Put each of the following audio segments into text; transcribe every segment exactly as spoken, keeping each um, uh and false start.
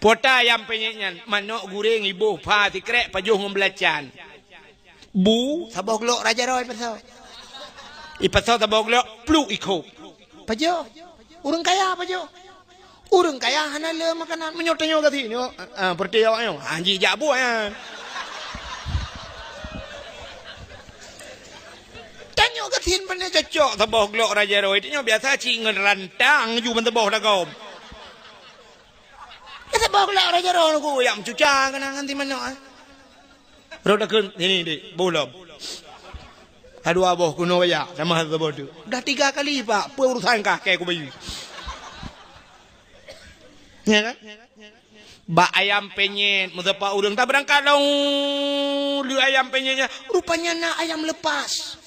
Pota ayam penyet nyan, manok guréng iboh pha sikrek pajoh ngon beulacan. Bu saboh glok raja roe ipasoe. Ipasoe saboh glok, pluk ikho. Pajoh. Ureuëng kaya pajoh. Ureuëng kaya hana le makanan. Meunyoe tanyoe gasien nyoe, ah, ah, peureuté awak nyoe. Ha, jijak buet nyan. Tanyoe gasien pane cocok saboh glok raja roe. Tanyoe biasa cit ngon rantang ju ban saboh lagom. Ka saboh glok raja roe ku yak meucuca keunan ngon si manok, eh. Rot takheun, sini, Dik, boh lom. Ka dua boh keunoe baya, tamah saboh tu. Dah tiga kali, Pak, peue urusan kah kèe kubayeue. Ya kan? Bak ayam penyet, meusapat ureuëng, tabeurangkat lom lé ayam penyet nyan. Rupanya na ayam lepas.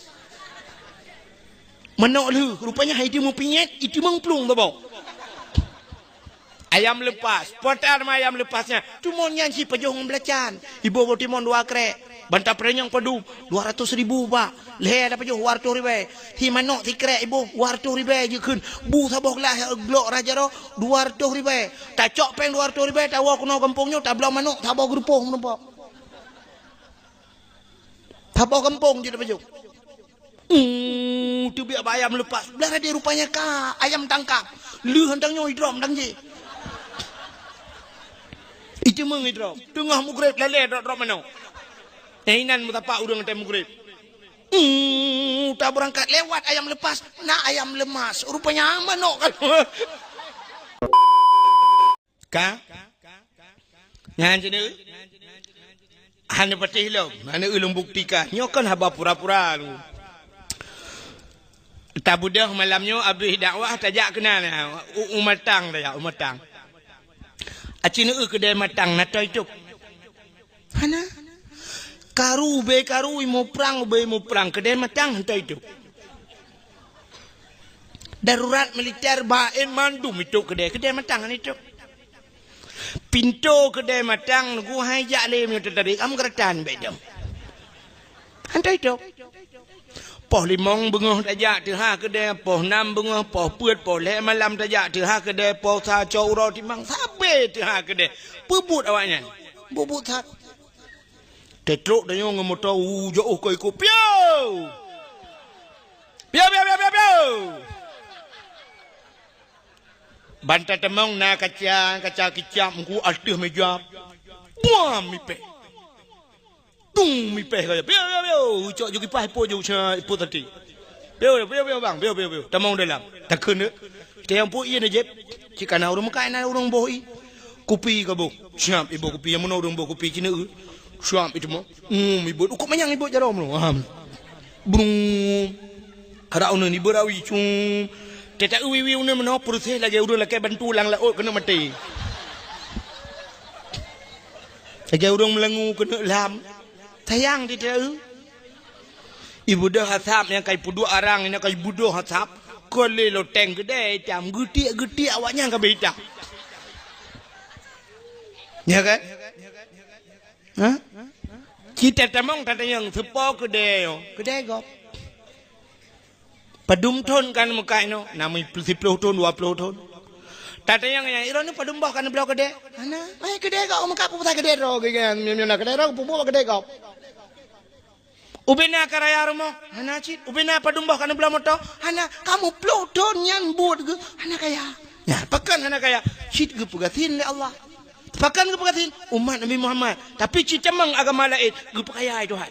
Manok lheueh, rupanya hai teumeupinyet, iteumang plueng saboh. Ayam lepas. Pota nama ayam lepas nyan? Timon nyan sipajoh ngon beulacan. Iboh boh timon dua krek. Ban tapeuranyong padum? Dua ratus ribu, Pak. Lhèe tapajoh dua ratus ribèe. Si manok sikrek iboh dua ratus ribèe jikheun. Bu saboh glah glok raja roe dua ratus ribèe. Tacok péng dua ratus ribèe, tawoe keunoe gampông nyoe, tabloe manok saboh geurupoh meurumpok. Saboh gampông jeuet tapajoh. Uh, teubiet bak ayam lepas. Blah tadi rupanya ka ayam tangkap. Lheueh hantang nyoe idrop dang jih. Iteumang idrop. Teungoh mugreb lalé drop-drop manok. Eh, inan meusapat ureuëng watèe mugreb. Uh, tabeurangkat lewat ayam lepas, na ayam lemas. Rupanya manok kan. Ka? Nyan cit. Hana patéh lom, hana ulôn buktikan. Nyoe kan haba pura-pura lu. Tabeudôh malam nyoe abéh dakwah tajak keunan, u, u Matang tajak, u Matang. Aci neu keudè Matang na toi tôp. Hana. Karu ubé karu, imeue prang ubé imeue prang, keudè Matang han toi tôp. Darurat militer ba-, en mandum itôp keudè, keudè Matang han itôp. Pintoe keudè Matang nunggu hai jak lé meunyoe teutabri, am geuratan bèk dong. Han toi tôp. Poh limong beungoh tajak teuha keudè, poh nam beungoh, poh peuet, poh lhèe malam tajak teuha keudè, poh sa cok uroe timang sabé teuha keudè. Peubuet awaknyan. Bubuet that. Teutrok tanyoe ngon moto, u, jôh keu iko. Piu! Piu, piu, piu, piu, piu! Ban tatamong na kaca, kaca kicap meuku ateueh meja. Buam mipèh. Tung mipèh kaya. Piu, piu, piu. Ucok ju kipaih ipo ju usa ipo tadi. Piu, piu, piu, bang. Piu, piu, piu. Tamong dalam. Takheun deh. Tayang po ié na jép. Cit kana ureuëng meukai na ureuëng boh i. Kupi ka boh. Siap iboh kupi nyang meunoe ureuëng boh kupi cina eu. Siap itu mo. Hmm, iboh. Ukok manyang iboh jarom tu. Ah. Brung. Kada uneun iboh rawi cung. Teta uwi-wi uneun meunoe proses lagèe ureuëng lakèe bantu lam laôt keuneuk maté. Lagèe ureuëng meulangu keuneuk lam. Sayang teta eu. Ibeudôh asap nyang ka ipeuduek arang, nyang ka ibeudôh asap, kon lé loteng keudè itam, geutiek-geutiek awaknyan ka beuitam. Ya kan? Ha? Cit tatamong tatanyong, soe po keudè nyoe? Keudè gob. Padum thon ka neumeukat inoe? Na meusiplôh thon, dua plôh thon. Tatanyong nyan, droeneuh padum boh ka neubloe keudè? Hana. Hai keudè gob, meukat peue pasai keudè droe, geuh nyan, meunyoe na keudè droe, peubuet bak keudè gob. Ubena ka raya rumoh? Hana cit. Ubena padum boh ka neubloe moto? Hana. Kamoe plôh thon nyan buet geuh hana kaya. Nyan pakon hana kaya? Cit geupeugasien lé Allah. Pakon geupeugasien? Umat Nabi Muhammad. Tapi cit tamong agama laén geupeukaya lé Tuhan.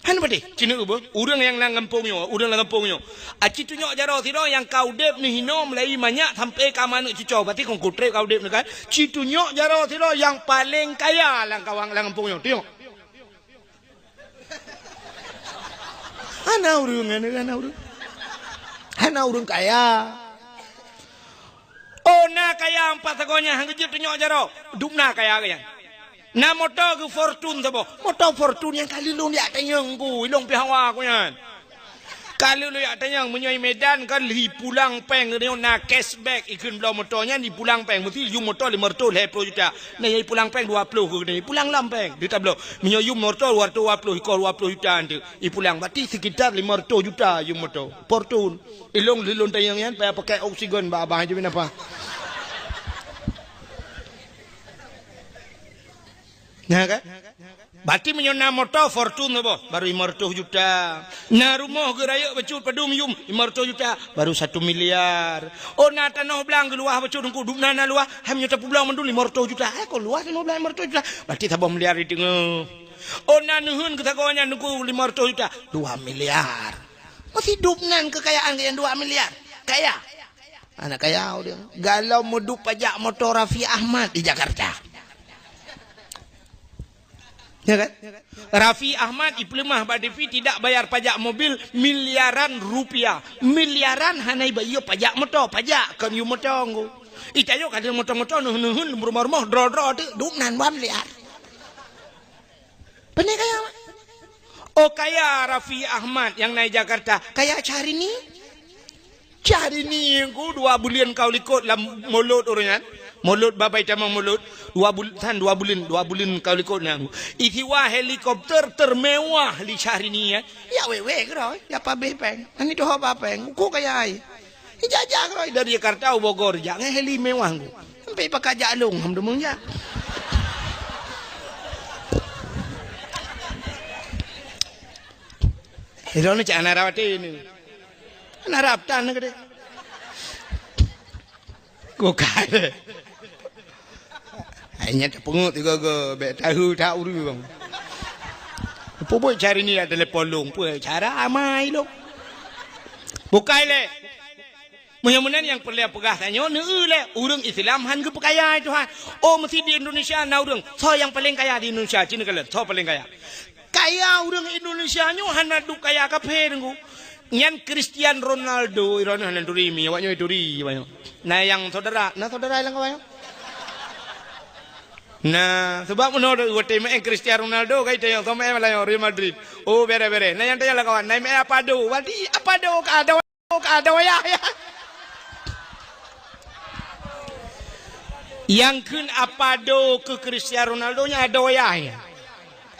Hana padeh. Cit neu beuh, ureuëng nyang lam gampông nyoe, ureuëng lam gampông nyoe. A, cit tunyok jaroe sidroe nyang ka udeb neuh hinoe meulayeue manyak sampoe ka manok cucoe. Berarti kon kutreb ka udeb neuh kan? Cit tunyok jaroe sidroe nyang paleng kaya lam kawang lam gampông nyoe. Tunyok. Hana ureuëng, hana, hana ureuëng. Hana ureuëng kaya. Oh, na kaya empat sagoe nyan, han geujeuet tunyok jaroe. Dum na kaya geuh nyan. Na moto geuh Fortune saboh. Moto Fortune nyang kali lôn jak tanyong ku, ilong pih hawa ku nyan. Ka lheueh lôn jak tanyong, meunyoe i Medan kan ipulang péng, nyoe na cashback, ikheun bloe moto nyan ipulang péng, meusti yum moto limong reutôh lhèe ploh juta. Nah, nyang ipulang péng dua ploh keu geutanyoe, ipulang lom péng, di tabloe. Meunyoe yum moto dua reutôh dua ploh, ikoh dua ploh juta nteuk, ipulang. Berarti sekitar limong reutôh juta yum moto. Fortuner. Ilôn lheueh lôn tanyong nyan, payah pakai oksigen bak abang Haji bin Apa. Nah kan? Berarti meunyoe na moto Fortuner saboh, baru lima ratus juta. Na rumoh geurayeuk bacut padum yum, lima ratus juta, baru satu miliar. Oh, na tanoh blang geuluwah bacut Teungku, dum na, na luwah, hai meunyoe tapeublang mandum lima ratus juta. Hai, kon luwah tanoh blang lima ratus juta. Berarti saboh miliar di teungoh. Oh, na neuheun keu sagoe nyan Teungku lima ratus juta, dua miliar. Meusidub nan keukayaan nyang dua miliar. Kaya. Aneuk kaya ureueng. Galom meudup pajak moto Raffi Ahmad di Jakarta. Ya kan? Raffi Ahmad ipeuleumah bak T V tidak bayar pajak mobil miliaran rupiah. Miliaran hana ibayeue pajak moto, pajak kon yum moto ngku. Itanyoe ka moto-moto neuheun-neuheun, rumoh-rumoh, droe-droe tu, dup nan dua miliar. Pane kaya, Mak? Oh, kaya Raffi Ahmad nyang na i Jakarta. Kaya Syahrini? Syahrini ngku dua buleuen ka u likot lam mulod ureueng nyan. Mulod babai tamong mulod. Dua bul-, tan dua buleuen, dua buleuen ka u likot nyan. Isiwa helikopter termewah lé Syahrini nyan. Ya wewe keudroe, ya pabeh péng. Ani tuho ba péng, uko kaya ai. Ijak-jak keudroe dari Jakarta u Bogor jak ngon heli mewah ngku. Sampai pakat jak lôn, alhamdulillah jak. Ilôn ni cak hana rab até ni. Hana rab tan ni keudeh. Bukai deh. Hai nyan tapeungeut tiga-tiga, bèk tahu tak ureueng. Peue buet Syahrini dak telepon lôn, peue cara amai lôn. Bukai lé. Meunyoe meunan nyang peureulèe peugah tanyoe, neueu lé, ureueng Islam han geupeukaya, hai Tuhan. Oh, meusti di Indonesia na ureueng. Soe nyang paleng kaya di Indonesia? Ci neukalon, soe paleng kaya? Kaya ureueng Indonesia nyoe hana dup kaya kafé, Teungku. Nyan Cristiano Ronaldo, droeneuh hana turi mi, awak nyoe turi, awak nyoe. Na nyang saudara, na saudara lam kawan nyoe? Na, sebab meunoe watèe meu'en Cristiano Ronaldo, kai tanyong, soe meu'en lam Real Madrid. Oh, bere-bere. Na nyang tanyong lam kawan, na meu'en Apado. Berarti Apado ka ada Ka ada wayah, ya. Nyang kheun Apado keu Cristiano Ronaldo nyan ada wayah, ya.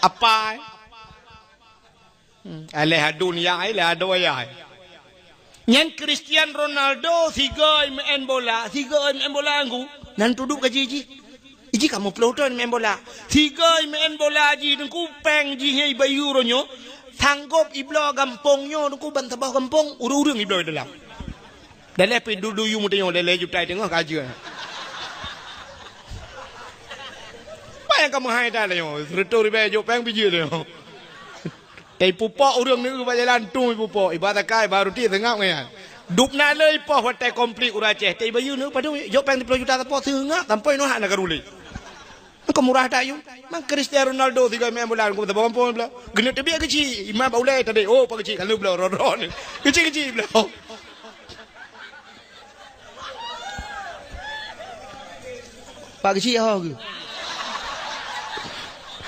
Apa, eh? Hmm, aléh adun ya, eh, lé ada wayah, eh. Nyan Cristiano Ronaldo sigoe meu'en bola, sigoe meu'en bola ngku, nan tuduk gaji jih. Iji kamoe ploh thon meu'en bola. Sigoe meu'en bola jih Teungku, péng jih nyang ibayeue uroe nyoe, sanggop ibloe gampông nyoe Teungku, ban saboh gampông, ureueng-ureueng ibloe dalam. Daleh pih dudu yum tanyoe, lhèe juta teungoh ka jeuet. Bayang kamoe hai dah nyoe, seureutôh ribèe jok péng pih jeuet nyoe. Tei pupok ureueng neu bak jalan tu pupok, iba takai baru ti seungab ngon nyan. Dub na le ipoh watèe konflik ureueng Aceh, tei bayeue neu padum jok péng siplôh juta sapo seungab sampoe noh hana karuli. Engkau murah tak yum? Mang Cristiano Ronaldo tiga main bola, engkau saboh gampông blah. Geuneuk teubiet keuchik, iman bak ulèe tadi, oh, pak keuchik, kalau blah, ron-ron. Keuchik-keuchik blah. Pak keuchik ho ke?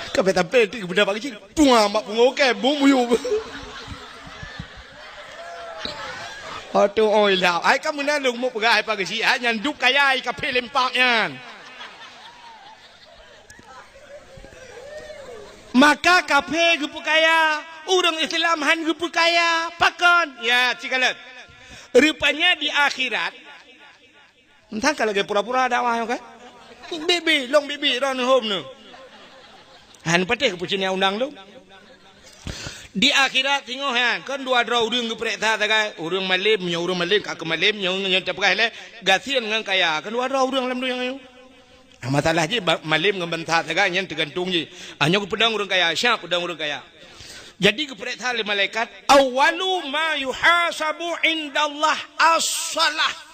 Ka bèk tampé ti keubeuna pak keuchik. Tuang mak pungo ke bumbuyu. Aduh oi lah. Ai ka meunan lôn meupeugah ai pak keuchik, ai nyan dub kaya ai kafé limpak nyan. Maka kafé geupeukaya, ureueng Islam han geupeukaya. Pakon? Ya, cikalon. Rupanya di akhirat, Entah ka lagèe pura-pura dakwah nyoe kan? Bibi, long bibi, ron hom nyoe. Han patéh keu peucina undang tu. Di akhirat singoh nyan, kan dua droe ureueng geupareksa sagai, ureueng malem, nyoe ureueng malem, ka keu malem, nyoe, nyoe tapeugah lé, gasien ngon kaya, kan dua droe ureueng lam donya nyoe. Ah, masalah jih, ba-, malem ngon bansa sagai, nyan teugantung jih. Ah, nyoe geupeudong ureueng kaya, siap peudong ureueng kaya. Jadi geupareksa lé malaikat, "Awwalu ma yuhasabu indallah as-shalah."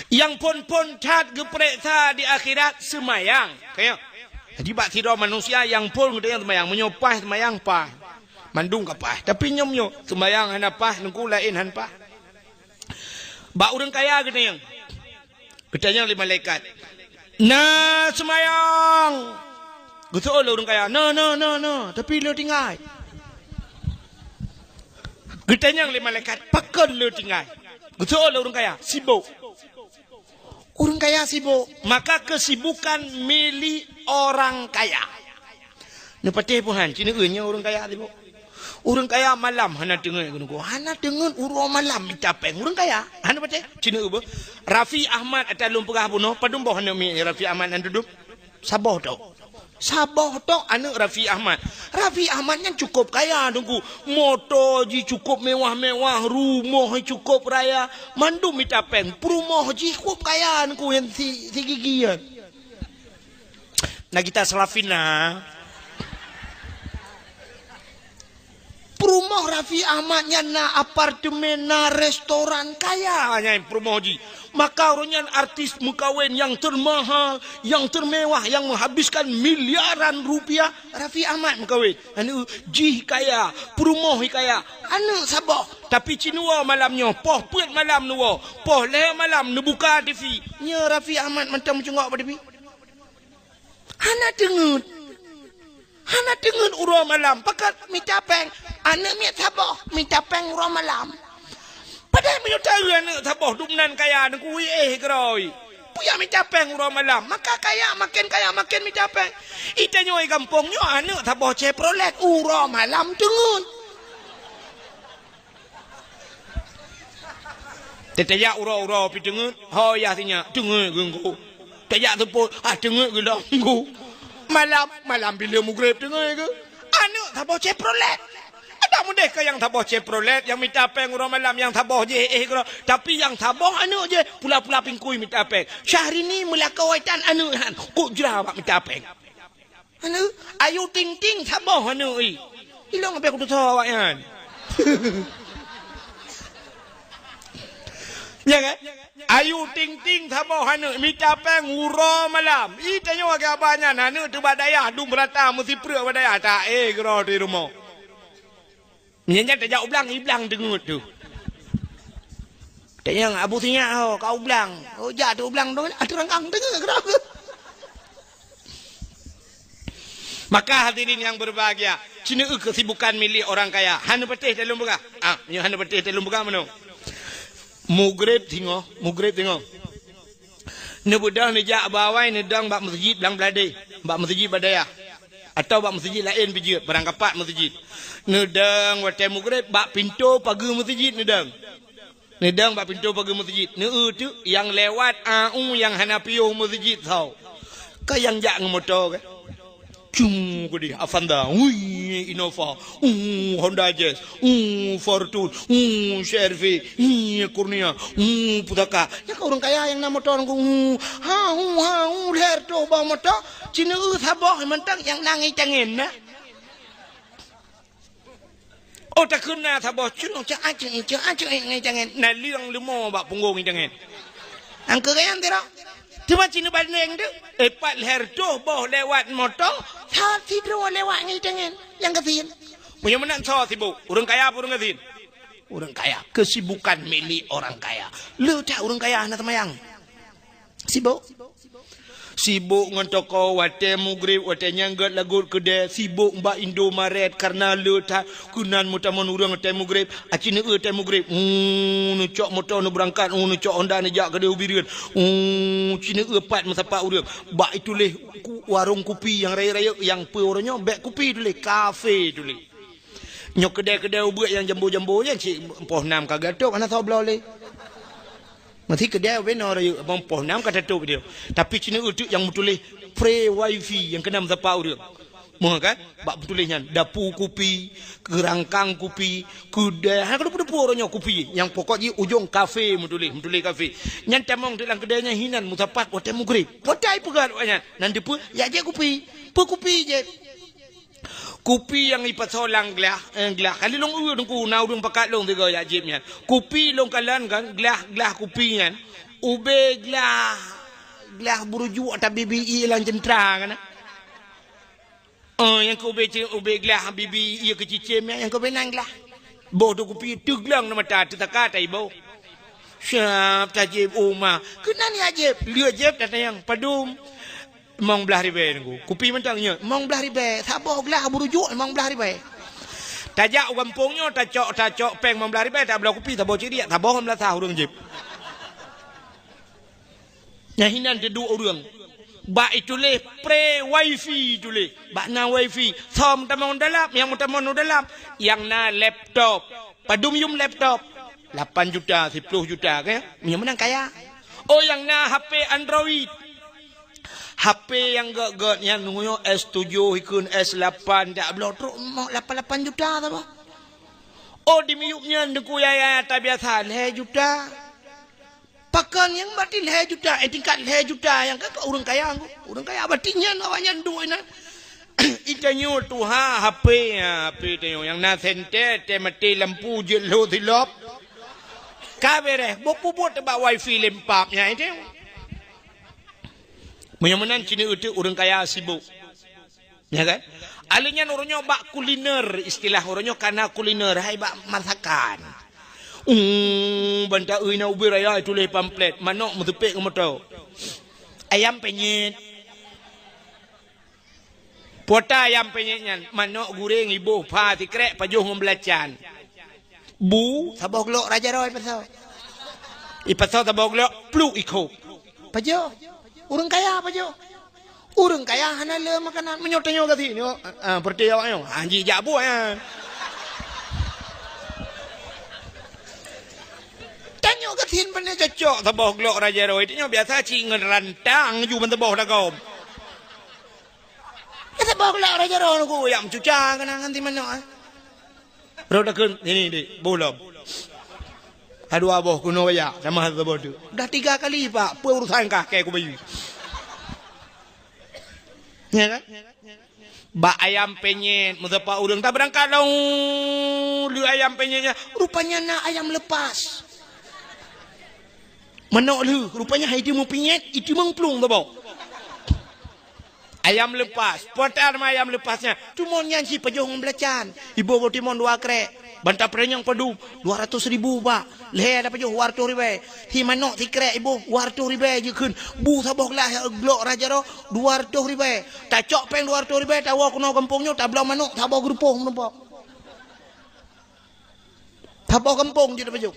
Nyang phon-phon that geupareksa di akhirat seumayang. Kaya. Jadi bak sidroe manusia nyang phon geutanyoe seumayang. Meunyoe paih seumayang paih. Mandum ka paih. Tapi nyoe meunyoe seumayang hana paih, Teungku, laén han paih. Bak ureueng kaya geutanyoe. Geutanyong lé malaikat, "Na seumayang?" Geuseuôt lé ureueng kaya, "Na, na, na, na, tapi lôn tinggai." Geutanyong lé malaikat, "Pakon le tinggai?" Geuseuôt lé ureuëng kaya, "Sibok." Ureuëng kaya sibok, maka kesibukan milik orang kaya. Neupatéh peuhan, ci neueu nyoe ureuëng kaya sibok. Ureuëng kaya malam hana teungeut keunoe, hana teungeut uroe malam mita péng. Ureuëng kaya, hana patéh, ci neueu beuh. Raffi Ahmad ata lôn peugah bunoe, padum boh aneuk miet Raffi Ahmad nan dudoe? Saboh tok. Saboh tok aneuk Raffi Ahmad. Raffi Ahmad nyan cukup kaya, Teungku. Moto jih cukup mewah-mewah, rumoh jih cukup raya. Mandum mita péng. Peurumoh jih cukup kaya, Teungku, nyang si, si gigi nyan. Nagita Slavina. Peurumoh Raffi Ahmad nyan na apartemen, na restoran, kaya nyan peurumoh jih. Maka ureuëng nyan artis meukawen nyang termahal, nyang termewah, nyang menghabiskan miliaran rupiah, Raffi Ahmad meukawen. Aneuk jih kaya, peurumoh jih kaya, aneuk saboh. Tapi ci neuwoe malam nyoe, poh peuet malam neuwoe, poh lhée malam neubuka T V. Nyoe Raffi Ahmad mantong meucungok bak T V. Hana teungeut. Hana teungeut uroe malam. Pakon mita péng? Aneuk miet saboh mita péng uroe malam. Padahai meunyoe taeu aneuk saboh dumnan kaya, Teungku, éh keurôi. Peue jak mita péng uroe malam? Maka kaya, maken kaya, maken mita péng. Itanyoe gampông nyoe aneuk saboh Chevrolet uroe malam teungeut. Teutajak uroe-uroe pih teungeut, ho yah sinyak, teungeut geunggu. Tajak seupôt, ah, teungeut geulong geunggu. Malam, malam bileueng mugreb teungeut geu. Aneuk saboh Chevrolet. Adak meudeh keu nyang saboh Chevrolet, nyang mita péng uroe malam, nyang saboh jih éh keudroe. Tapi nyang saboh aneuk jih pula-pula pingkui mita péng. Syahrini meulakoe tan aneuk nyan, kok jra bak mita péng. Aneuk, Ayu Ting Ting saboh aneuk i. Ilong habéh kutusoe awaknyan. Ya kan? Ayu Ting Ting saboh aneuk mita péng uroe malam. I tanyoe lagée abah nyan, aneuk teuh bak dayah dum rata meusipreuk bak dayah, ta éh keudroe di rumoh. Nyan, nyan tajak u blang, i blang teungeut teuh. Tanyong, "Abu Sinyak ho, ka u blang?" "Oh, jak teuh u blang dong, ateueh rangkang teungeut keudroe." Maka hadirin yang berbahagia, ci neueu kesibukan milik orang kaya. Hana patéh ata lôn peugah. Ah, nyoe hana patéh ata lôn peugah meunoe. Mugreb singoh, mugreb singoh. Neubeudôh neujak bak awai neudong bak meuseujid blang bladeh, bak meuseujid bak dayah. Atawa bak meuseujid laén pih jeuet, barangkapat meuseujid. Neudong watée mugreb bak pintoe pageue meuseujid neudong. Neudong bak pintoe pageue meuseujid. Neueu teuk nyang lewat, a u nyang hana piôh meuseujid soe. Ka nyang jak ngon moto kan. Cung keudeh Avanza, ui Innova, u Honda Jazz, u Fortuner, u C R V, i Kurnia, u Pusaka. Nyan ka ureuëng kaya nyang na moto ngon u, ha u, ha u, lhée reutôh boh moto, ci neueu saboh mantong nyang na ngitangen na. Oh, takheun na saboh cunong cak aceh, cak aceh ngitangen, na liang leumo bak punggong ngitangen. Angkeu gayang tira. Teuma ci neubandeng tu, eh, pat lhée reutôh boh lewat moto, sa sidroe lewat ngitangen nyang gasien. Meunyoe meunan soe sibok, ureuëng kaya apa ureuëng gasien? Ureuëng kaya. Kesibukan milik orang kaya. Le that ureuëng kaya hana seumayang. Sibok. Sibok ngon toko watée mugreb, watée nyan gét lagot keudée, sibok bak Indomaret karena le that keunan meutamong ureuëng watée mugreb. Aci neueu watée mugreb, uh, neucok moto neubeurangkat, uh, neucok Honda neujak keudeh u Bireuen. Uh, ci neueu pat meusapat ureuëng. Bak ituléh ku-, warong kupi nyang rayeuk-rayeuk, nyang peue uroe nyoe bék kupi tuléh, kafe tuléh. Nyoe keudée-keudée ubeuet nyang jambo-jambo nyan cit poh nam ka geutôb hana soe bloe lé. Meusi keudée ubé noe rayeuk abang poh nam ka tatôb dia. Tapi ci neueu teuk nyang meutuléh free wifi nyang keunan meusapat ureuëng. Moh kan? Bak meutuléh nyan dapu kupi, keurangkang kupi, keudée, hana keudeup-deup uroe nyoe kupi. Nyang pokok jih ujong kafe meutuléh, meutuléh kafe. Nyan tamong teuk lam keudée nyan hinan meusapat watée mugreb. Potai peugah awaknyan, nan dipeue, ya jép kupi. Peue kupi jép? Kupi nyang ipasoe lam glah, eh, glah. Kali lôn eu Teungku, na ureuëng pakat lôn sigoe jak jieb nyan. Kupi lôn kalon kan, glah, glah kupi nyan. Ubé glah, glah burujuk ata bibi ie lam ceuntra kan. Oh, nyang keu ubé ce-, ubé glah bibi ie keu cicém nyan, nyang keu ubé nan glah. Boh tu kupi teuglong na mata, teutaka ata iboh. Siap tajieb uma. Keunan ya jieb, lheueh jieb tatanyong padum. Limong blaih ribée Teungku. Kupi mantong nyoe, limong blaih ribée. Saboh glah burujuk limong blaih ribée. Tajak u gampông nyoe, tacok, tacok péng limong blaih ribèe, tabloe kupi, saboh cidiak, saboh limong blaih sa ureueng jieb. Nyan hinan teuduek ureueng. Bak ituléh pre wifi tuléh. Bak na wifi. Soe meutamong dalam, nyang meutamong dalam. Nyang na laptop. Padum yum laptop? Lapan juta, siploh juta, kan? Meunyoe meunan kaya. Oh, nyang na H P Android. H P nyang gèt-gèt nyan, nyoe S tujuh ikheun, S lapan, dak bloe trok mok lapan lapan juta saboh. Oh, di miyueb nyan Teungku Yaya tabiasa lhèe juta. Pakon nyang batin lhèe juta, eh, tingkat lhèe juta nyang ka keu ureueng kaya, ureueng kaya batin nyan awaknyan duek inan. Itanyoe tuha H P, ha, H P tanyoe nyang na senter, teumaté lampu jeuet lhô silop. Ka beres, boh peubuet bak wifi lempap nyan itu. Meunyoe meunan cit ureueng kaya sibuk. Ya kan? Alèh nyan ureueng nyoe bak kuliner, istilah ureueng nyoe kana kuliner, hai bak masakan. Uh, banta ui na ubé raya tuléh pamflet, manok meuteupék ngon moto. Ayam penyet. Pota ayam penyet nyan, manok guréng iboh pha sikrek pajoh ngon beulacan. Bu, saboh glok raja roe ipasoe. Ipasoe saboh glok, pluk ikho. Pajoh. Ureueng kaya pajoh. Ureueng kaya hana le makanan. Meunyoe tanyoe gasien nyoe, ah, ah, peureuté awak nyoe. Hanji jak buet, ah. Tanyoe gasien pane cocok saboh glok raja roe. Tanyoe biasa cit ngon rantang ju ban saboh dagom. Saboh glok raja roe nunggu yak meucuca keunan ngon si manok, ah. Rot takheun, sini, Dik, boh lom. Adua boh keunoe baya, tamah saboh tu. Dah tiga kali, Pak, peue urusan kah kèe kubayeue. Ya kan? Bak ayam penyet, meusapat ureueng tabeurangkat lom lé ayam penyet nyan. Rupanya na ayam lepas. Manok lheueh, rupanya hai teumeupinyet, iteumeung plueng saboh. Ayam lepas. Peue teuma ayam lepas nyan? Timon nyan si pajoh ngon beulacan. Iboh boh timon dua krek. Banta peurenyang padum? Dua ratus ribu, Pak. Lhèe ada pajoh dua ratus ribèe. Si manok sikrek iboh dua ratus ribèe jikheun. Bu saboh glah glok raja roe dua ratus ribèe. Tacok péng dua ratus ribèe, tawoe keunoe gampông nyoe, tabloe manok, saboh geurupoh meurumpok. Saboh gampông jeuet pajoh.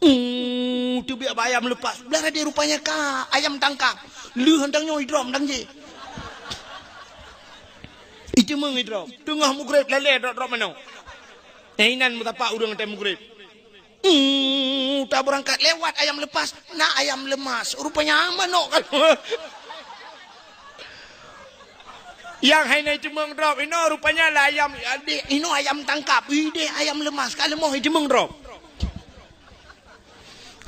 Uh, teubiet bak ayam lepas. Blah tadi rupanya ka ayam tangkap. Lheueh hantang nyoe idrom dang jih. Iteumeung idrom. Teungoh mugreb lalé drop-drop manok. Eh, inan meusapat ureueng watèe mugreb. Uh, tabeurangkat lewat ayam lepas, na ayam lemas. Rupanya manok kan. Nyang hai na iteumeung drop, inoe rupanya lah ayam, inoe ayam tangkap. Ideh ayam lemas, ka leumoh iteumeung drop.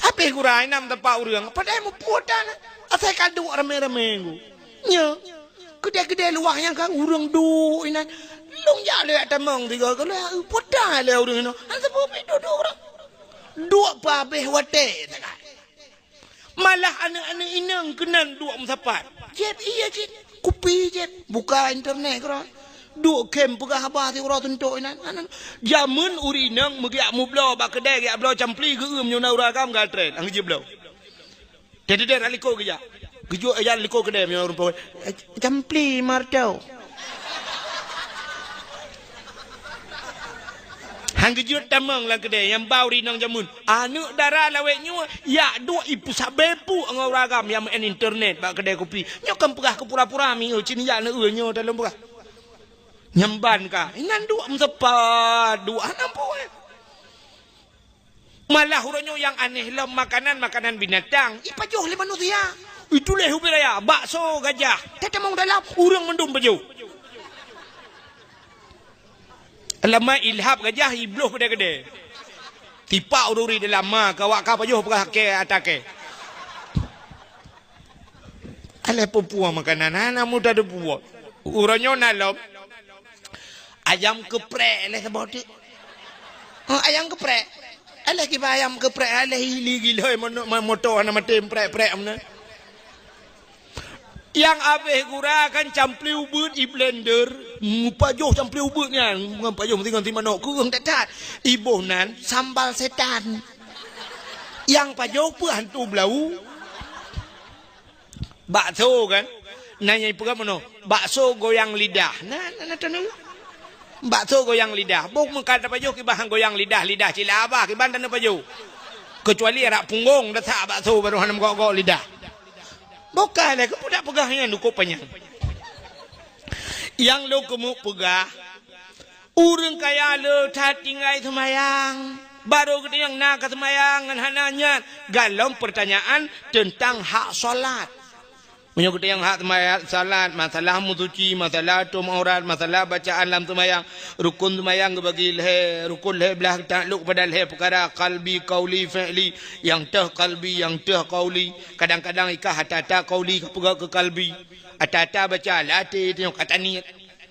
Habéh gura inan meusapat ureueng, padahai muphom tan. Asai ka duek ramé-ramé ngu. Nyo. Keudè-keudè luwah nyang ka ureueng duek inan. Lôn jak lé tamong tiga kali, peue tan lé ureueng inoe. Hana sapeue pih duek-duek ureueng. Duek peuhabéh watèe sagai. Malah aneuk-aneuk inong keunan duek meusapat. Jieb, iya cit. Kupi jieb. Buka internet keudroe. Duek khém peugah haba siuroe suntok inan. Aneuk, jameun ureueng inong meugiak mubloe bak keudè, giak bloe campli geueum nyoe na ureueng agam geutrén. Ang jibloe. Jadi deh liko geujak. Geujok ija liko keudè meunyoe ureueng pawai. Eh, campli martau. Han geujeuet tamong lam keudè nyang ba ureueng inong jameun. Aneuk dara lawét nyoe yak duek ipeusabé puk ngon ureueng agam nyang meu'en internet bak keudè kupi. Nyoe kan peugah keu pura-pura mi, oh, cit nijak neueu nyoe dalam peugah. Nyang ban ka. Inan duek meusapat, duek hana pue. Malah uroe nyoe nyang aneh lom makanan, makanan binatang. Ipajoh lé manusia. Itulah ubé raya, bakso gajah. Tatamong dalam, ureueng mandum pajoh. Lama ilhab gajah ibloh keudè-keudè. Tipak ureueng dalam ma, ka awak ka pajoh peugah kèe ata kèe. Alah peue-peue makanan, hana mudah teupeue. Uroe nyoe na lom. Ayam geuprek lé saboh teuk. Ha, ayam geuprek. Alah kiban ayam geuprek, alah ili gilhoi mo-, mo-, moto hana maté prek-prek meunan. Nyang habéh gura kan campli ubeut i blender, mupajoh campli ubeut nyan, ngon pajoh meusingon si manok keueng that-that. Iboh nan sambal setan. Nyang pajoh peue hantu blau. Bakso kan? Na nyang ipeugah meunoe, bakso goyang lidah. Na, na, na, na, na. Bakso goyang lidah. Boh meukat tapajoh kiban goyang lidah, lidah cit laba kiban tapajoh. Keucuali arak punggong tasak bakso baru hana meugok-gok lidah. Boka lé keupeue dak peugah nyan cukup panyang. Nyang lôn keumeung peugah, ureuëng kaya le that tinggai seumayang. Barô geutanyoe na ka seumayang ngon hana nyan. Galom peurtanyaan teuntang hak salat. Meunyoe geutanyoe hak seumayang, salat, masalah meusuci, masalah tom aurat, masalah bacaan lam seumayang, rukon seumayang geubagi lhée, rukon lhée blaih taklok kepada lhée peukara, qalbi, qauli, fi'li, nyang teuh qalbi, nyang teuh qauli. Kadang-kadang ikah ata-ata qauli ka peugah keu qalbi. Ata-ata baca lam até tanyoe ka taniet.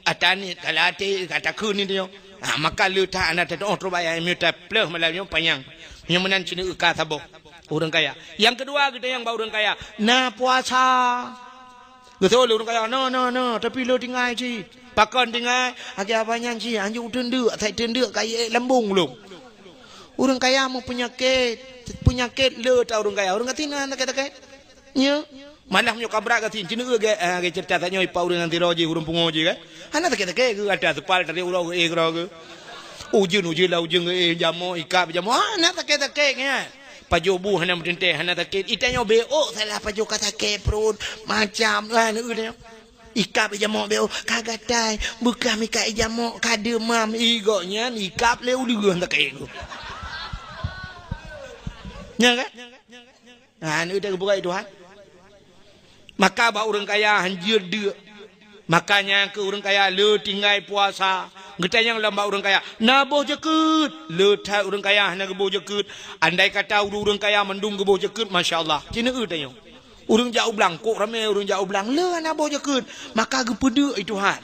Ata niet ka lam até ka takheun tanyoe. Ha, maka le that hana tatu'oh trok bak ayat meunyoe tapleuh malam nyoe panyang. Meunyoe meunan cit ka saboh ureuëng kaya. Nyang keudua geutanyoe bak ureuëng kaya, na puasa. Geutôi lé ureuëng kaya, na, na, na, tapi le tinggai cit. Pakon tinggai? Akhé abah nyan cit, anjok teundeuk, asai teundeuk ka ék lambong lom. Ureuëng kaya meupeunyakét, peunyakét le that ureuëng kaya. Ureuëng gasien hana sakét-sakét. Nyo, malah meunyoe ka brat gasien, ceuneuk gét, ah, gét ceurita tanyoe ipak ureuëng nyang sidroe jih, ureuëng pungo jih kan. Hana sakét-sakét geuh, ata seupal tarék uroe geuh, éh keudroe geuh. Ujeuen, ujeuen lah ujeuen geuh, éh jamoe, ikab jamoe. Hana sakét-sakét nyan. Pajoh bu hana meuteuntée, hana sakét. Itanyoe bék salah pajoh ka sakét pruet, macam, ah, neu tanyoe. Ikab ijamoe bék, ka gatai, beukah mika ijamoe, ka deumam, i gobnyan ikab lé uleueng sakét tu. Nyan kan? Ha, neu teuh geupeugah Tuhan. Maka bak ureuëng kaya hanjeuet deuk. Maka nyan keuh ureuëng kaya le tinggai puasa. Geutanyong lom bak ureuëng kaya, na boh jeukeut? Le that ureuëng kaya hana geuboh jeukeut. Andai kata ureuëng kaya mandum geuboh jeukeut, masya Allah. Cit neu tanyoe. Ureuëng jak u blang, kok ramé ureuëng jak u blang, le hana boh jeukeut, maka geupeudeuk i Tuhan.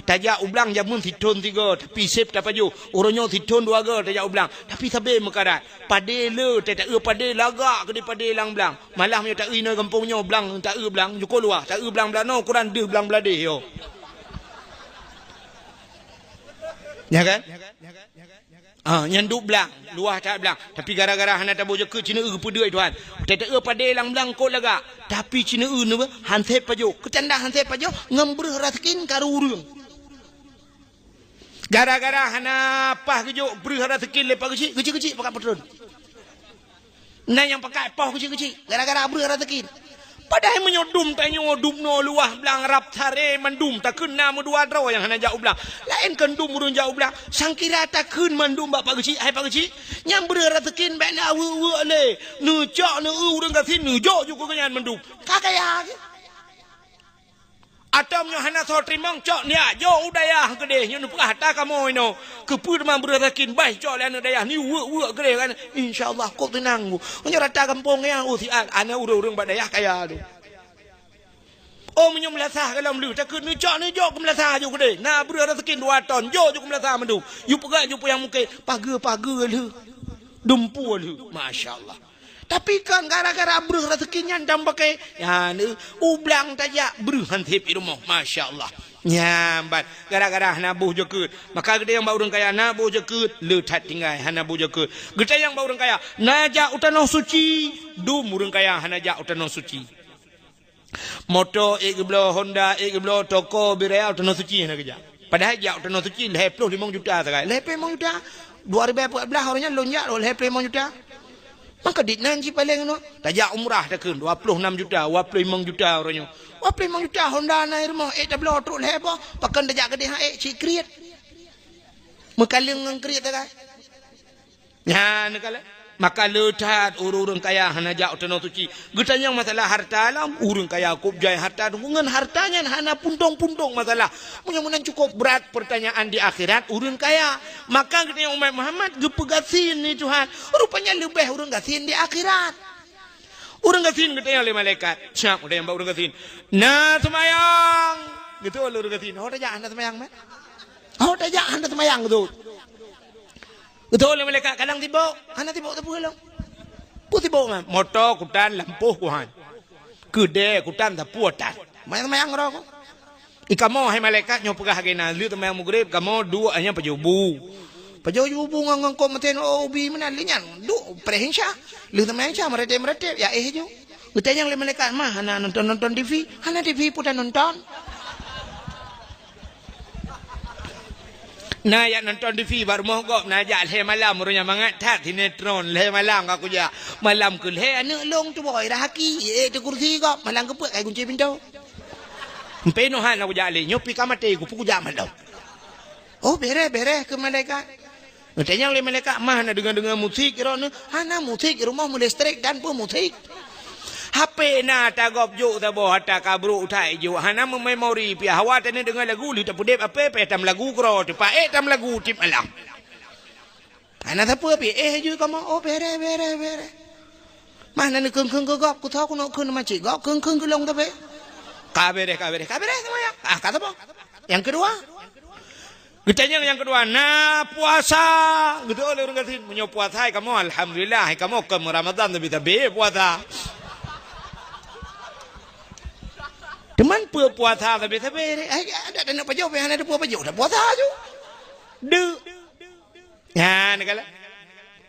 Tajak u blang jameun sithon sigoe, tapi sép tapajoh. Uroe nyoe sithon dua goe tajak u blang, tapi sabé meukarat. Padé le, ta-, taeu padé lagak keudéh padé lam blang. Malah meunyoe taeu inoe gampông nyoe blang, taeu blang, jukô luwah, taeu blang blanoe, ukuran deuh blang bladéh yo. Ya kan? Ah, nyan duek blang, luwah that blang. Tapi gara-gara hana taboh jeukeut, cit neu geupeudeuh Tuhan. Teuteue padé lam blang kot lagak. Tapi cit neu neu han sép pajoh. Keutandah han sép pajoh, ngon breuh raseukin karu ureueng. Gara-gara hana paih geujok breuh raseukin lé Pak Geuchik, Geuchik-Geuchik pakat peutron. Na nyang pakat poh keuchik-keuchik, gara-gara breuh raseukin. Padahai meunyoe dum tanyoe dum noe luwah blang rab saré mandum takheun na meudua droe nyang hana jak u blang. Laén kon dum ureueng jak u blang, sangkira takheun mandum bak Pak Geuchik, hai Pak Geuchik, nyang breuh raseukin bèk na weuek-weuek lé. Neucok neu ureueng gasien neujok ju keu gobnyan mandum. Ka kaya keu. Atau meunyoe hana soe teurimong, cok neujak jok u dayah keudeh, nyoe neupeugah ata kamoe inoe. Keupeue teuma breuh raseukin, bah cok lé aneuk dayah, ni weuek-weuek keudeh kan. Insya Allah, kok teunang ku. Meunyoe rata gampông nyan, oh, siat, aneuk ureueng-ureueng bak dayah kaya tu. Oh, meunyoe meulasah ka lom lheueh, takheun neucok neujok keu meulasah ju keudeh. Na breuh raseukin dua ton, jok ju keu meulasah mandum. Ju peugah ju peue nyang mungken, pageue-pageue lheueh. Dumpeue lheueh. Masya Allah. Tapi kan gara-gara breuh raseukin nyan dan pakai, ya, ni, u blang tajak breuh han sép i rumoh. Masya Allah. Nyan ban, gara-gara hana boh jeukeut. Maka geutanyoe bak ureueng kaya na boh jeukeut, le that tinggai hana boh jeukeut. Geutanyoe bak ureueng kaya na jak u tanoh suci, dum ureueng kaya hana jak u tanoh suci. Moto ék geubloe, Honda ék geubloe, toko bri raya, u tanoh suci hana geujak. Padahai jak u tanoh suci lhèe ploh limong juta sagai. Lhèe ploh limong juta. Dua ribèe empat belas uroe nyan lôn jak lhèe ploh limong juta. Maka dit nan cit paleng nyoe. Tajak umrah takheun dua ploh enam juta, dua ploh limong juta uroe nyoe. Dua ploh limong juta Honda na i rumoh, ék tabloe trok lhèe boh. Pakon tajak keudeh han ék cit kriet. Meukaleng ngon kriet sagai. Nyan neukalon. Maka le that ureueng-ureueng kaya hana jak u tanoh suci. Geutanyong masalah harta lom, ureueng kaya kôb jai harta, ngon harta nyan hana puntông-puntông masalah. Meunyoe meunan cukôp brat peurtanyaan di akhirat ureueng kaya. Maka geutanyong umat Muhammad geupeugasien ni Tuhan. Rupanya leubeh ureueng gasien di akhirat. Ureueng gasien geutanyong lé malaikat. Siap geutanyong bak ureueng gasien. Na seumayang? Geutanyong lé ureueng gasien. Ho tajak hana seumayang, mat? Ho tajak hana seumayang geutanyong. Geutanyong lé malaikat, kadang sibok, hana sibok sapeue lom. Peue sibok nyan? Moto kutan lampôh kuhan. Keudè kutan sapeue tan. Mayang-mayang roh ku. I kamoe hai malaikat nyoe peugah lagèe na, lheueh teumayang Maghrib kamoe duek nyan pajoh bu. Pajoh bu ngon, ngon kop meuteun, oh, ubi meunan lheueh nyan. Duek preh Isya. Lheueh teumayang Isya meuratéb-meuratéb, ya éh ju. Geutanyong lé malaikat, "Ma hana nonton-nonton T V?" "Hana T V peue tanonton." Na jak nonton T V bak rumoh gob, na jak lhèe malam, ureueng nyan mangat that sinetron, lhèe malam ka kujak. Malam keulhèe aneuk lôn tuboh i rahaki, ék teukursi gob, malam keupeuet kai gunci pintoe. Meupinuh han na kujak lé, nyoe pih ka maté ku, peue kujak malam. Oh, bèrèh, bèrèh, kheun malaikat. Geutanyong lé malaikat, "Mah na deungoe-deungoe musik droeneuh?" "Hana musik, rumoh meulestrek dan peue musik." "H P na tagob jok saboh, ata ka brok that jok, hana meumemori pih. Hawa taneuk deungoe lagu, lheueh tapeudeb H P, payah tameulagu keudroe teuh, paék tameulagu tiep malam." "Hana sapeue pih, éh ju kamoe." "Oh, bèrèh, bèrèh, bèrèh." "Mah na neukheun-kheun keu gob, keu soe keunoe kheun ma cit gob, kheun-kheun keu lôn tapi." "Ka bèrèh, ka bèrèh, ka bèrèh seumuanya. Ah, ka saboh." Nyang keudua. Geutanyong nyang keudua, "Na puasa?" Geutanyong lé ureueng gasien, "Meunyoe puasa hai kamoe, alhamdulillah, hai kamoe kon Ramadhan sabe-sabe puasa." Teuma peue puasa sabe-sabe? Hai, adak taneuk pajoh, pih hana teupeue pajoh, dak puasa ju. Deuk. Nyan kala.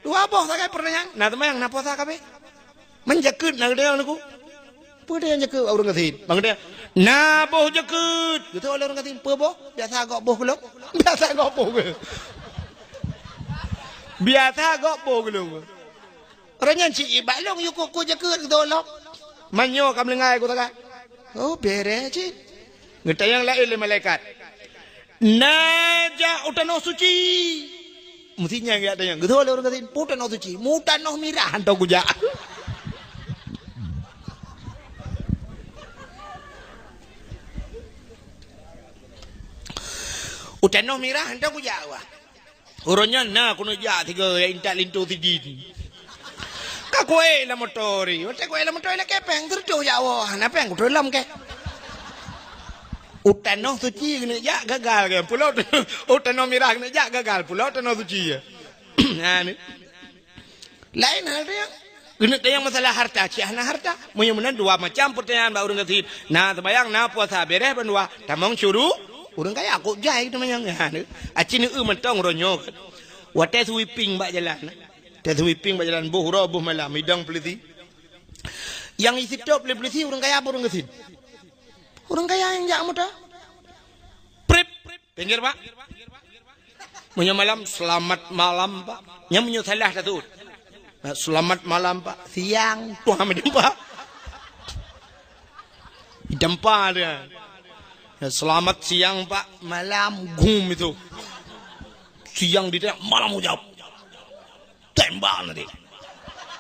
Dua boh sagai pertanyaan. Na teumayang, na puasa kabeh. Man jakeuet na geutanyong lé ku. Peue teuh nyang jakeuet ureueng gasien? Bang dia, "Na boh jakeuet." Geutanyong lé ureueng gasien, "Peue boh?" "Biasa gob boh keu lôn." "Biasa gob boh keu lôn." "Biasa gob boh keu lôn." Ureueng nyan cit, "Bak lôn yue ku-ku jakeuet," geutanyong lom. "Man nyoe ka meulinggai ku sagai." Oh, bèrèh cit. Geutanyong laén lé malaikat. "Na jak u tanoh suci?" Meusi nyan geujak tanyong. Geutanyong lé ureueng gasien, "Peue tanoh suci?" "Mu tanoh mirah hantom kujak." "U tanoh mirah hantom kujak, wah." Uroe nyan na keuneuk jak sigoe nyang intat linto sidin. Ka kuék lam moto ri. Watèe kuék lam moto, ilakèe pèng, sireutoh jak woe. Hana pèng, kuteulom kèe. U tanoh suci keuneuk jak, gagal kèe. Pulo u tanoh mirah keuneuk jak, gagal. Pulo u tanoh suci. Ha, ni. Laén hal teuh. Keuneuk tanyong masalah harta, cit hana harta. Meunyoe meunan dua macam peutanyaan bak ureueng gasien. Na seumayang, na puasa, bèrèh bandua. Tamong syuru-, ureueng kaya kok jai teumanyong. Ha, ni. Aci neueu mantong uroe nyoe. Watèe sweeping bak jalan. Watèe sweeping bak jalan, boh uroe, boh malam, idong peulisi. Nyang isitop lé peulisi ureueng kaya apa ureueng gasien? Ureueng kaya nyang jak moto. Prip. Pinggir, Pak. Meunyoe malam, "Selamat malam, Pak." Nyan meunyoe salah taseuôt. Nah, "Selamat malam, Pak." Siang, tuha meudampa. Idampa dia. Ya, "Selamat siang, Pak." Malam, gum itu. Siang ditanya, malam ujab. Tembak nanti.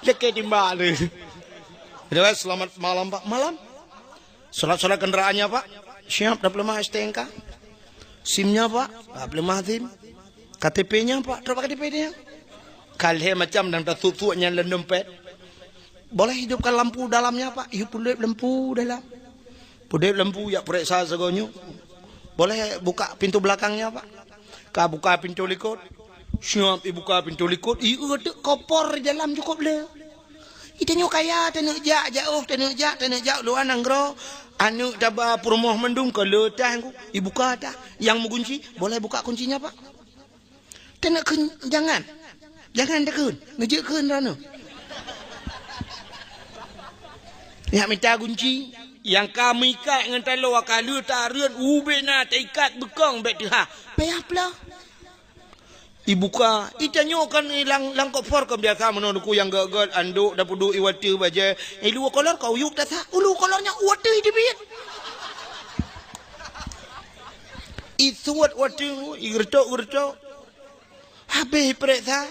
Cek ke timbak tu. Dia, "Selamat malam, Pak." "Malam." "Surat-surat kenderaannya, Pak?" "Siap, dah peuleumah S T N K." "SIM-nya, Pak?" "Dah peuleumah SIM." "K T P-nya, Pak?" "Trok K T P dia." Ka lhèe macam dan tasuet-suet nyan lam dompet. "Boleh hidupkan lampu dalamnya, Pak?" "Yue peudeb lampu dalam." Peudeb lampu, jak peuriksa sigoe nyoe. "Boleh buka pintu belakangnya, Pak?" Ka buka pintu likot. Siap ibuka pintu likot, ieu teuk kopor di dalam cukop le. Itanyoe kaya, taneuk jak, jaoh, taneuk jak, taneuk jak luwa nanggroe. Aneuk taba peurumoh mandum ka le tah ku. Ibuka tah. Nyang meugunci, "Boleh buka kuncinya, Pak?" Taneuk kheun, "Jangan. Jangan takheun. Neujeuet kheun droeneuh." Nyak mita gunci, nyang ka meuikat ngon taloe ka lheueh tareuet ubé na taikat beukong bèk teuhah. Payah plah. Ibuka, itanyoe kan lam, lam kopor kan biasa meunoe nuku nyang gèt-gèt, andok, dapeuduek, iwateuh, bajèe. Ilu kolor ka uyueb tasa, ulu kolor nyan wateuh iteubiet. Isuet wateuh, igeureutok-geureutok. Habéh ipeuriksa,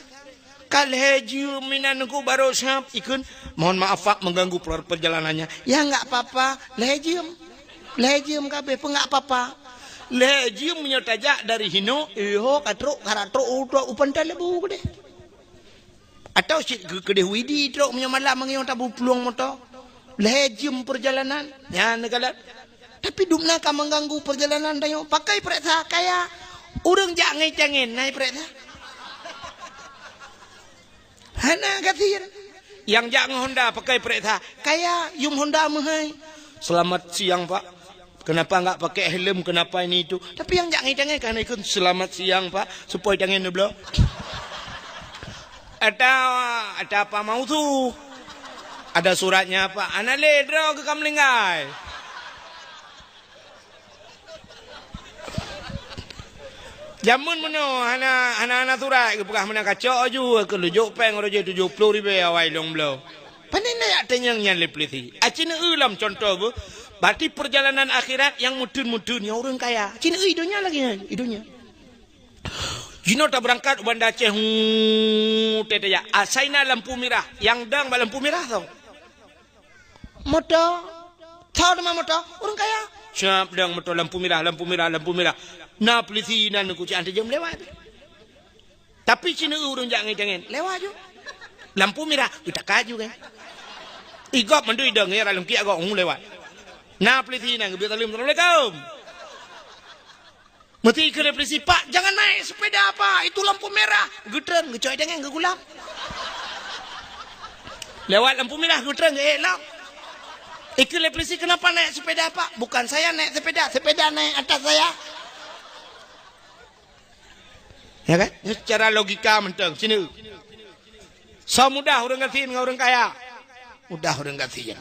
ka lhèe jeuem inan ngon barô sab ikheun, "Mohon maaf, Pak, mengganggu per-, perjalanannya." "Ya, enggak apa-apa, lhèe jeuem. Lhèe jeuem ka habéh, peue enggak apa-apa." Lhèe jeuem meunyoe tajak dari hinoe, iho ka trok, ka trok u, trok u Pantai Lebu keudeh. Atawa cit keu-, keudeh Widi trok meunyoe malam meunyoe tabuplueng moto. Lhèe jeuem perjalanan. Nyan neukalon. Tapi dum na ka mengganggu perjalanan tanyoe. Pakon ipeuriksa kaya. Ureueng jak ngon itangen na ipeuriksa. Hana gasien. Nyang jak ngon Honda pakon ipeuriksa. Kaya yum Honda meuhai. "Selamat siang, Pak." Kenapa enggak pakai helm? Kenapa ini itu? Tapi nyang jak ngon itangen ka hana ikheun, "Selamat siang, Pak." Supaya itangen neubloe. Ada, ada apa mau tu? Ada suratnya, Pak. Hana lé droe keu ka meulinggai. Jameun meunoe hana, hana, hana surat, geupeugah meunan kacok aju, keu lujok péng roh jih tujoh ploh ribèe awai lôn bloe. Pane na jak tanyong nyan lé peulisi. Aci neueu lom cuntoh beuh, berarti peurjalanan akhirat nyang meuteun-meuteun nyan ureueng kaya. Aci neueu i donya lagèe nyan, i donya. Jinoe tabeurangkat u Banda Aceh, hu, teuh tajak. Asai na lampu mirah, nyang dong bak lampu mirah soe? Moto. Soe teuma moto? Ureueng kaya. Siap dong moto lampu mirah, lampu mirah, lampu mirah. Na peulisi nan kuci anteuk jeuem lewat. Tapi sineuk ureueng jak ngieng-ngieng, lewat ju. Lampu mirah, geutaka ju kan. Igop mandum idong ya dalam kiak gok, hu, lewat. Na peulisi nan geubri saleuem, "Assalamualaikum." Meuti keu lé peulisi, "Pak, jangan naik sepeda, Pak. Itu lampu merah." Geutreun, geucok idong, geugulap. Lewat lampu merah, geutreun, geuék lom. Ikeu lé peulisi, "Kenapa naik sepeda, Pak?" "Bukan saya naik sepeda, sepeda naik atas saya." Ya kan? Nyoe secara logika mantong, sineuk. Soe mudah ureueng gasien ngon ureueng kaya? Mudah ureueng gasien.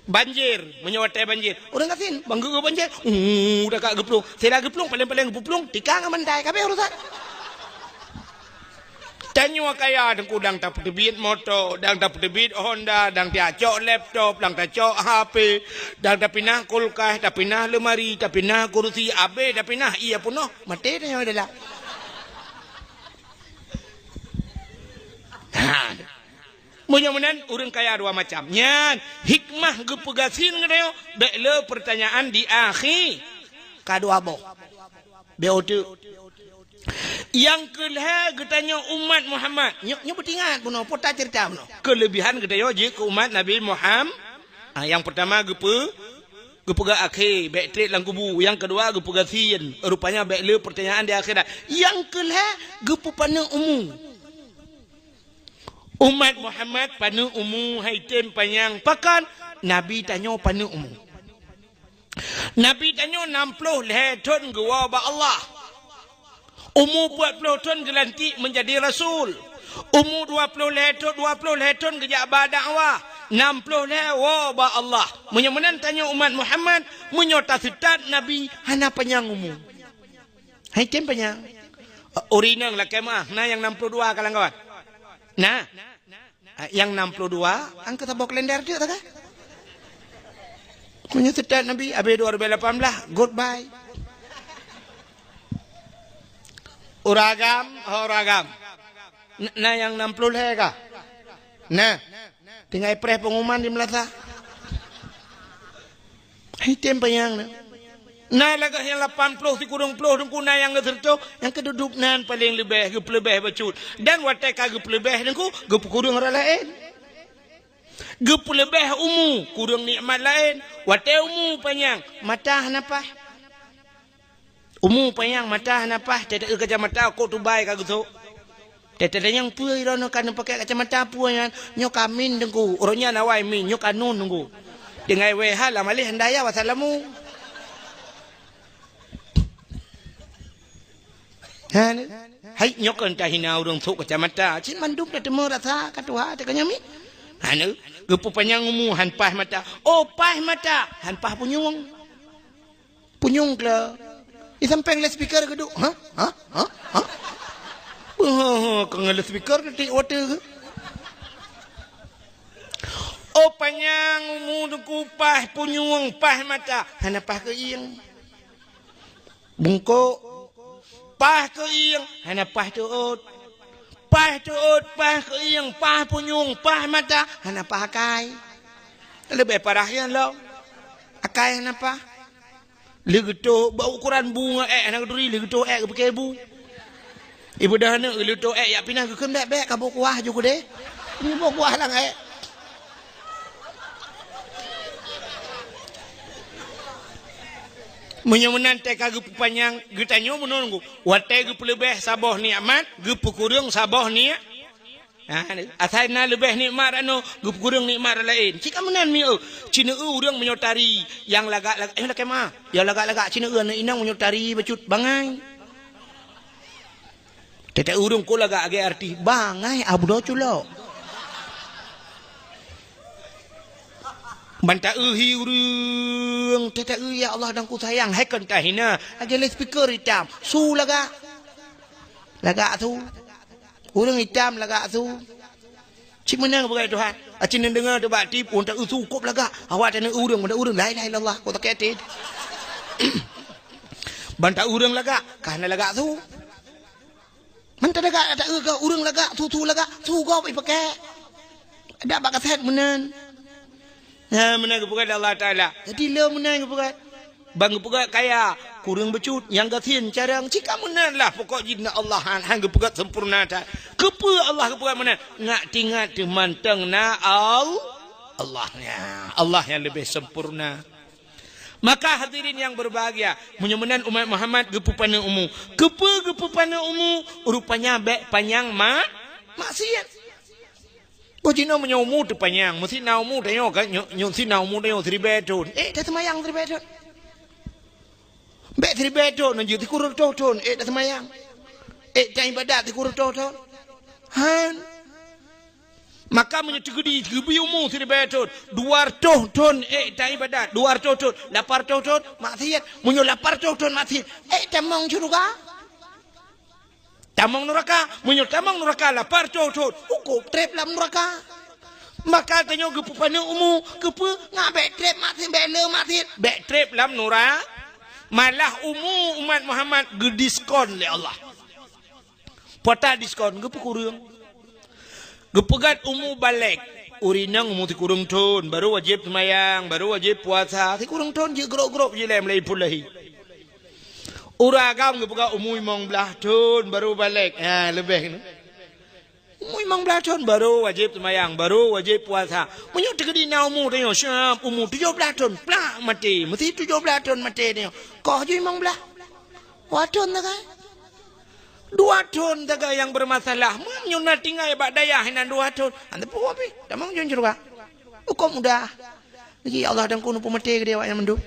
Banjir, meunyoe watèe banjir, ureueng gasien, ban geu-eu banjir, uh, dak ka geuplueng. Sira geuplueng, paleng-paleng geuplueng, tikang ngon bantai, ka abéh urusan. Tanyoe kaya teungku, dang tapeuteubiet moto, dang tapeuteubiet Honda, dang tacok laptop, dang tacok H P, dang tapinah kulkas, tapinah leumari, tapinah kursi, abéh tapinah ie peunoh. Maté tanyoe dalam. Ha. Meunyoe meunan, ureueng kaya dua macam. Nyan, hikmah geupeugasien geutanyoe, bèk le peurtanyaan di akhi. Ka dua boh. Bèk uteuk. Nyang keu lhèe geutanyoe umat Muhammad. Nyoe, nyoe beutingat bunoe, po taceurita bunoe. Keulebihan geutanyoe jeuet keu umat Nabi Muham-, ah, nyang peurtama geupeu-, geupeugah akhé, bèk trép lam kubu. Nyang keudua, geupeugasien. Rupanya bèk le peurtanyaan di akhirat. Nyang keu lhèe, geupeupaneuk umu. Umat Muhammad paneuk umu hai tem panyang. Pakon? Nabi tanyoe paneuk umu. Nabi tanyoe nam ploh lhèe thon geuwoe bak Allah. Umu peuet ploh thon geulantik meujadi rasul. Umu dua ploh lhèe thon, dua ploh lhèe thon geujak ba dakwah. Nam ploh lhèe woe bak Allah. Meunyoe meunan tanyoe umat Muhammad, meunyoe taseutôt Nabi hana panyang umu. Hai tem panyang. Ureueng inong lakèe meu'ah, na nyang nam ploh dua ka lam gob? Na. Ah, nyang nam ploh dua, angkat saboh kalender tu, tak? Meunyoe seutôt Nabi, abéh dua ribu lapan belas, goodbye. Ureueng agam, ho ureueng agam. N-, na nyang nam ploh lhèe ka? Na. Tinggai preh pengumuman di meulasa. Hai tem panyang na. Na lagèe nyang lapan ploh sikureueng ploh teungku, na nyang geuseureutôh, nyang keududuek nan paleng leubeh, geupeuleubeh bacut. Dan watèe ka geupeuleubeh teungku, geupeukureueng rot laén. Geupeuleubeh umu, kureueng nikmat laén. Watèe umu panyang, mata hana paih. Umu panyang, mata hana paih, teuteue kacamata, kok tubai ka geusok. Teuteue nyang peue droeneuh ka neupakè kacamata peue nyan? Nyoe ka min teungku, uroe nyan awai min, nyoe ka nun teungku. Tinggai wèh ha lam aléh handai ya wasalamu. Ha, ni. Hai, nyoe kon tahina ureueng sok kacamata. Cit mandum dah teumeu rasa ka tuha teuka nyoe mi. Ha, ni. Geupeupanyang umu han paih mata. Oh, paih mata, han paih punyueng. Punyueng kla. Di sampéng loudspeaker geuduek. Ha? Ha? Ha? Ha? Beuh, keu loudspeaker tiek water. Oh, panyang umu teungku, paih punyueng, paih mata, hana paih keuieng. Bungkôk, paih keuieng, hana paih teuôt. Paih teuôt, paih keuieng, paih punyueng, paih mata, hana paih akai. Leubeh parah nyan lom. Akai hana paih. Lheueh geutoh, bak ukuran bu ngon èk, hana geuturi, lheueh geutoh èk geupike bu. Ibeudôh aneuk, lheueh geutoh èk, jak pinah geukheun bèk-bèk, ka boh kuah ju keudeh. Nyoe boh kuah lam èk. Meunyoe meunan teuka geupeupanyang, geutanyoe meunan, watèe geupeuleubeh saboh nikmat, geupeukureueng saboh ni-, Ha, asai na leubeh nikmat rot nyoe, geupeukureueng nikmat rot laén. Cit ka meunan mi, eu. Cit neu ureueng meunyoe tari, nyang lagak-lagak, eh, lakèe ma. Nyang lagak-lagak cit neu aneuk inong meunyoe tari bacut bangai. Teutek ureueng ko lagak lagèe artis, bangai abdo culok. Ban ta-eu hi ureueng, teutek, "Ya Allah, dan ku sayang, hai kon tahina." Lagèe loudspeaker itam, su lagak. Lagak su. Ureuëng itam lagak su. Cit meunan geupeugah Tuhan. Aci neudeungoe teuh bak tip, ureuëng ta-eu su kôb lagak. Awak tanyoe ureuëng, ban ta-eu ureuëng, la ilaha illallah, kok sakét até. Ban ta-eu ureuëng lagak, ka hana lagak su. Ban ta lagak, ta-eu keu ureuëng lagak, su-su lagak, su gob ipaké. Dak bak kasét meunan. Nah, meunan geupeugah lé Allah Taala. Jadi, le meunan geupeugah. Ban geupeugah kaya, kureueng beucut, nyang gasien carông. Cit ka meunan lah, pokok jih na Allah han, han geupeugah sempurna that. Keupeue Allah geupeugah meunan? Nak teuingat teuh mantong na Al-, Allah nya. Allah nyang leubeh sempurna. Maka hadirin yang berbahagia, meunyoe meunan umat Muhammad geupeupaneuk umu. Keupeue geupeupaneuk umu? Rupanya bék panyang ma-, maksiat. Boh jinoe meunyoe umu teupanyang, meusi na umu tanyoe ka, nyoe, nyoe si na umu tanyoe siribée thon. Eh, taseumayang siribée thon. Bék siribée thon, nyoe jeuet sikureueng reutôh thon, eh, taseumayang. Eh, taibadat sikureueng reutôh thon. Han. Maka meunyoe teugeudi, geubi umu siribée thon, dua reutôh thon, eh, taibadat, dua reutôh thon, lapan reutôh thon, maksiat. Meunyoe lapan reutôh thon maksiat, eh, tamong syeuruga. Tamong nuraka, meunyoe tamong nuraka lapan reutôh thon, hukôm treb lam nuraka. Maka tanyoe geupeupaneuk umu, keupeue? Ngat bék treb maksiat, bék le maksiat, bék treb lam nura-, malah umu umat Muhammad geudiskon lé Allah. Pota diskon, geupeukureueng. Geupeugét umu balek. Ureuëng inong umu sikureueng thon, baru wajéb seumayang, baru wajéb puasa. Sikureueng thon jeuet grôp-grôp jilém lé ipun lahé. Ureuëng agam geupeugah umu limong blaih thon baru balek. Ha, leubeh keunoe. Umu limong blaih thon baru wajéb seumayang, baru wajéb puasa. Meunyoe teugeudi na umu tanyoe, siab umu tujoh blaih thon, plak maté. Meusi tujoh blaih thon maté tanyoe. Koh jih limong blaih. Dua thon sagai. Dua thon sagai nyang bermasalah. Meunyoe na tinggai bak dayah inan dua thon. Hana peue pih. Tamong jih syeuruga. Hukôm mudah. Lagi Allah dan kunu peumaté geude awak nyang mandum.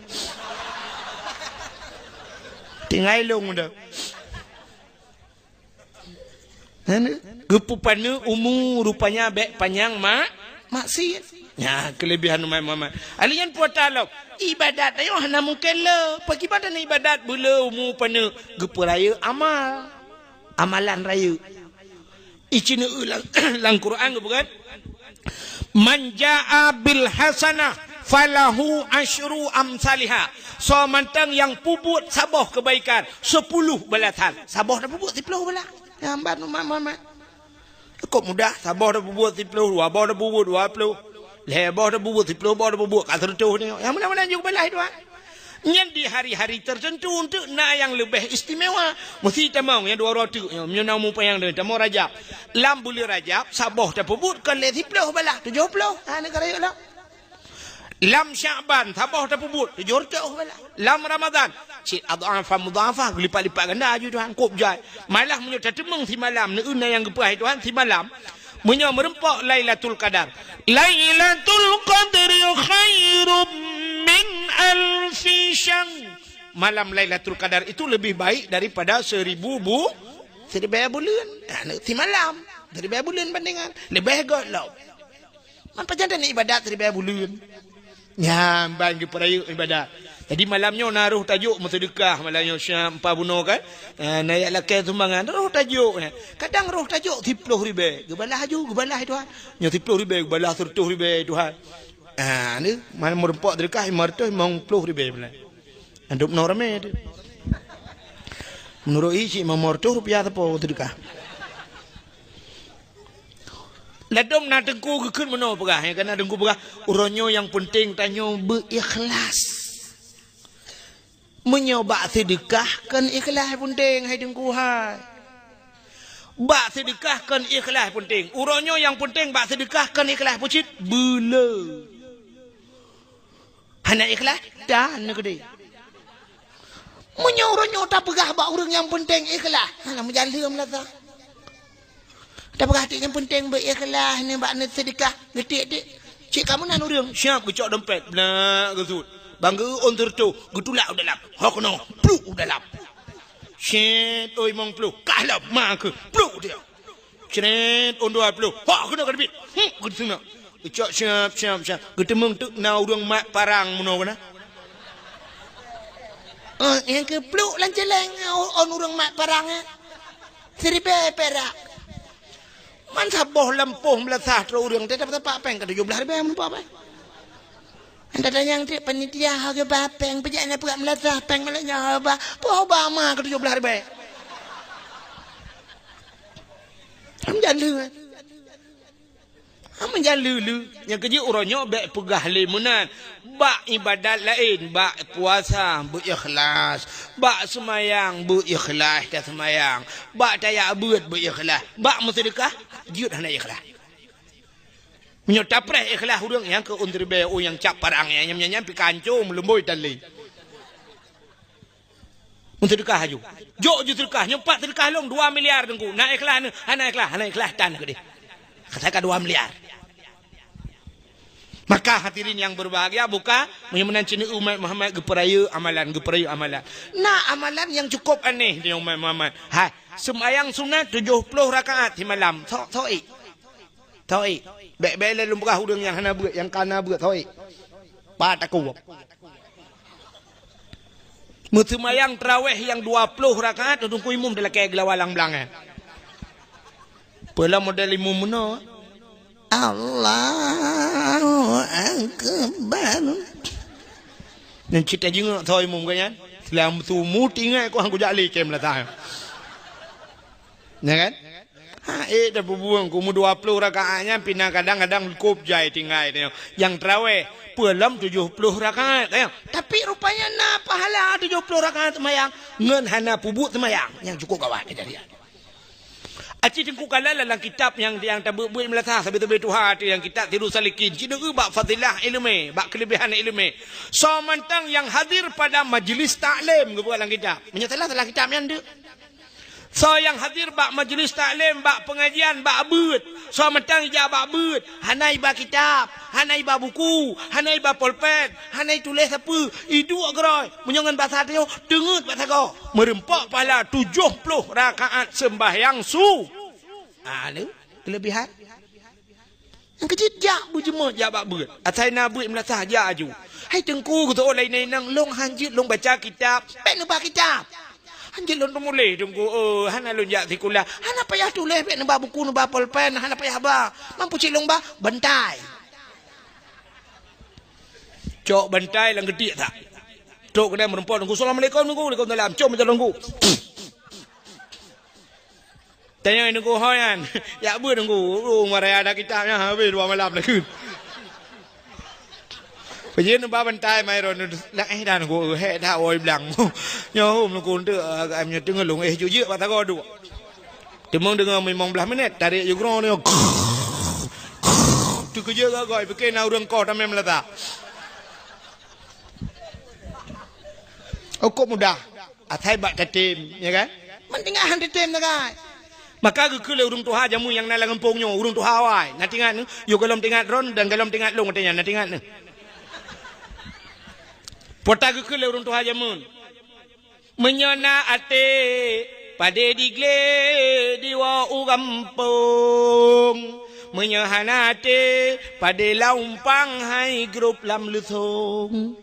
Tinggai lôn dah. Hana? Geupeupaneuk umu rupanya bék panyang ma-, maksiat. Nyan keulebihan umat Muhammad. Ahli nyan puasa lom. Ibadat tanyoe hana mungken le. Pakriban tanyoe ibadat beule umu paneuk geupeurayeuk amal. Amalan rayeuk. Ici neu lam, lam Quran geupeugah, "Man jaa bil hasanah falahu asyru amsaliha." Soe mantong nyang peubuet saboh keubaikan, sepuluh balasan. Saboh tapeubuet siploh balaih. Nyang ban umat Muhammad. Kok mudah, saboh tapeubuet siploh, dua boh tapeubuet dua ploh. Lhée boh tapeubuet, siploh boh tapeubuet, ka seureutôh nyoe. Nyang meunan-meunan jeuet balaih Tuhan. Nyan di hari-hari tertentu enteuk na nyang leubeh istimewa. Meusi tamong nyang dua uroe teuk nyoe, meunyoe na umu panyang deh, tamong Rajab. Lam buleuen Rajab, saboh tapeubuet kon lé siploh balaih, tujoh ploh. Ha, neugara yôh lah. Lam Syakban, saboh tapeubuet, tujoh reutôh balaih. Lam Ramadan, cit adhafan mudhafah, geulipat-lipat ganda aju Tuhan, kôb jai. Malah meunyoe tateumeung simalam, neu na nyang geupeugah Tuhan simalam, meunyoe meureumpok Lailatul Qadar. Lailatul Qadri khairum min alfi syahr. Malam Lailatul Qadar itu lebih baik daripada seribu bu-, siribée buleuen. Ah, simalam, siribée buleuen bandingan. Leubeh göt lom. Man pajan tanyoe ibadat siribée buleuen. Nyan ban geupeurayeuk ibadat. Jadi malam nyoe na roh tajok meuseudeukah malam nyoe siab empat bunoe kan. Ha, na jak lakée sumbangan, roh tajok nyan. Kadang roh tajok siploh ribée, geubalah aju, geubalah Tuhan. Nyoe siploh ribée, geubalah seureutôh ribée Tuhan. Ha, ni, malam meureumpok seudeukah lima reutôh limong ploh ribée bulan. Andup noe ramé tu. Meunurot i cit lima reutôh rupiah sapo seudeukah. Ladôm na teungku geukheun meunoe peugah, ya, kana teungku peugah, uroe nyoe nyang peunteng tanyoe beu-ikhlas. Meunyoe bak seudeukah kon ikhlas peunteng, hai teungku hai. Bak seudeukah kon ikhlas peunteng. Uroe nyoe nyang peunteng bak seudeukah kon ikhlas peucit beuleu. Hana ikhlas, dan neukeudeh. Meunyoe uroe nyoe tapeugah bak ureuëng nyang peunteng ikhlas, hana meujaleuem lasa. Tapeugah tiek nyang peunteng beu-ikhlas ni bak neuseudeukah, geutik-tik. Cit ka meunan ureuëng, siab geucok dompet, blah geusut. Ban geu-ôn seureutôh, geutulak u dalam. Ho keunoe, pluk u dalam. Syét, oi mong ploh, kah lom, ma keuh, pluk dia. Cret, ôn dua ploh. Hok keunoe ka teubiet. Huh, keu teungoh. Geucok siab, siab, siab. Geuteumeung teuk na ureuëng mat parang meunoe keunoe. Oh, nyang keu pluk lam céléng, oh, ôn ureuëng mat parang, eh. Siribèe pirak. Man saboh lampôh meulasah trok ureueng, teutab tapak péng ka tujoh blaih ribèe meunumpak péng. Anda tanyang cit panitia, "Ho geuba péng, peujak na peuet meulasah péng malam nyoe ho ba." Peue ho ba ma ka tujoh blaih ribèe. Am jaleu. Hana jaleu-leu. Nyang keujeuet uroe nyoe bèk peugah lé meunan. Bak ibadat laén, bak puasa beu ikhlas, bak seumayang beu ikhlas taseumayang, bak tajak beuet beu ikhlas, bak meuseudeukah jeuet hana ikhlas. Meunyoe tapreh ikhlas ureueng nyang keu ôn ribèe, oh nyang cap parang nyan, nyan, nyan, nyan pih ka hancô meulumbôi tan lé. Meuseudeukah laju. Jok ju seudeukah, nyoe pat seudeukah lôn dua miliar Teungku. Na ikhlas neuh? Hana ikhlas, hana ikhlas tan keudeh. Ka dua miliar. Maka hadirin yang berbahagia, buka meunyoe meunan cit umat Muhammad geupeurayeuk amalan, geupeurayeuk amalan. Na amalan nyang cukup aneh di umat Muhammad. Hai, seumayang sunat tujoh ploh rakaat simalam. Sok, sok ék. Sok ék. Bèk, bèk lé lôn peugah ureueng nyang hana beuet, nyang ka na beuet, sok ék. Pat takue. Meuseumayang tarawèh nyang dua ploh rakaat, Teungku imum dilakèe geulawa lam blang, eh. Peue lom model imum meunoe. Allahu Akbar. Nyan cit tajingeuk soe imum keu nyan. Seulama sumu tingai ku hang kujak lé kém latah. Ya kan? Ha, eh, dah bubueng ku mu dua ploh rakaat nyan pina kadang-kadang kop jai tinggai teuh. Nyang tarawèh, peue lom tujoh ploh rakaat teuh. Tapi rupanya na pahala tujoh ploh rakaat seumayang ngon hana peubuet seumayang. Nyang cukup gawat kejadian. Aci Teungku kalon lam kitab nyang, nyang tabeuet-beuet meulasah sabe-sabe tuha teuh, nyang kitab Sirus Salikin. Ci deungoe bak fadilah ileumèe, bak keuleubehan ileumèe. Soe mantong nyang hadir pada majlis taklim geupeugah lam kitab. Meunyoe salah, salah kitab nyan deuh. Soe nyang hadir bak majlis taklim, bak pengajian, bak beuet. Soe mantong ijak bak beuet, hana iba kitab, hana iba buku, hana iba polpen, hana ituléh sapeue, iduek geurôi. Meunyoe ngon basa tanyoe, teungeut bak sagoe. Meureumpok pahala tujoh ploh rakaat seumbahyang su. Ah, nyoe keuleubehan. Nyang keujeuet jak beujeumeut jak bak beuet. Asai na beuet meulasah jak aju. Hai Teungku, geuteuôt lagèe nyan, lôn hanjeuet lôn baca kitab. Bèk neuba kitab. Hanjeuet lôn teumuléh Teungku, eh, hana lôn jak sikula. Hana payah tuléh, bèk neuba buku, neuba polpen, hana payah ba. Mampu cit lôn ba bantai. Cok bantai lam geutiek that. Trok keunan meureumpok Teungku, "Assalamualaikum Teungku." "Waalaikumsalam." "Com meunyoe Teungku." Tanyong Teungku ho nyan. Jak beuet Teungku. Oh, maraya ada kitab nyan habéh dua malam lakeue. Peujeuet neuba bantai mai ron. Dak eh dah Teungku, hék dah woi blang. Nyoe hom Teungku, enteuk agak nyoe teungeulong eh jujeuek bak sagoe duek. Teuma deungoe limong blaih minét, tarek ju keudroe nyoe. Teukeujeuet gagoi, pike na ureueng koh tamé meulata. Oh, kok mudah. Asai bak tatem, ya kan? Meutinggai han tatem sagai. Maka geukheun lé ureueng tuha jameun nyang na lam gampông nyoe, ureueng tuha awai. Na teuingat, yue gohlom teuingat droen dan gohlom teuingat lôn, katanya, na teuingat nyoe. Pota geukheun lé ureueng tuha jameun. Meunyoe na até padé diglé diwoe u gampông. Meunyoe hana até padé lam umpang hai grôp lam leusông.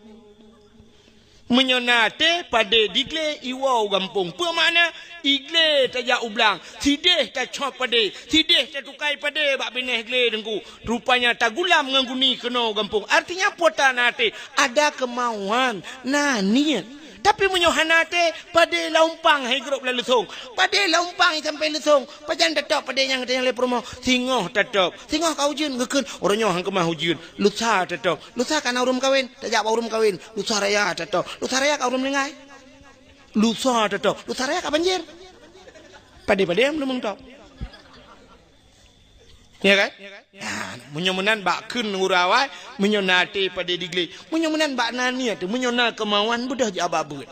Meunyoe na até padé diglé iwoe u gampông. Peue makna? Iglé tajak u blang, sideh tacok padé, sideh tatukai padé bak binéh glé Teungku. Rupanya tagulam ngon guni keunoe u gampông. Artinya pota na até, ada kemauan, na niet. Tapi meunyoe hana até, padé lam umpang hai grôp lam leusông. Padé lam umpang sampoe leusông. Pajan tatôb padé nyang, nyang lé peurumoh? Singoh tatôb. Singoh ka ujeuen geukheun, uroe nyoe han keumah ujeuen. Lusa tatôb. Lusa ka na ureueng meukawen, tajak bak ureueng meukawen. Lusa raya tatôb. Lusa raya ka ureueng meuninggai. Lusa tatôb. Lusa raya ka banjir. Padé-padé nyang meuleumeung tôb. Ya kan? Nah, meunyoe meunan bak kheun ureueng awai, meunyoe na até padé diglé. Meunyoe meunan bak na niet, meunyoe na keumauan beudôh jak bak beuet.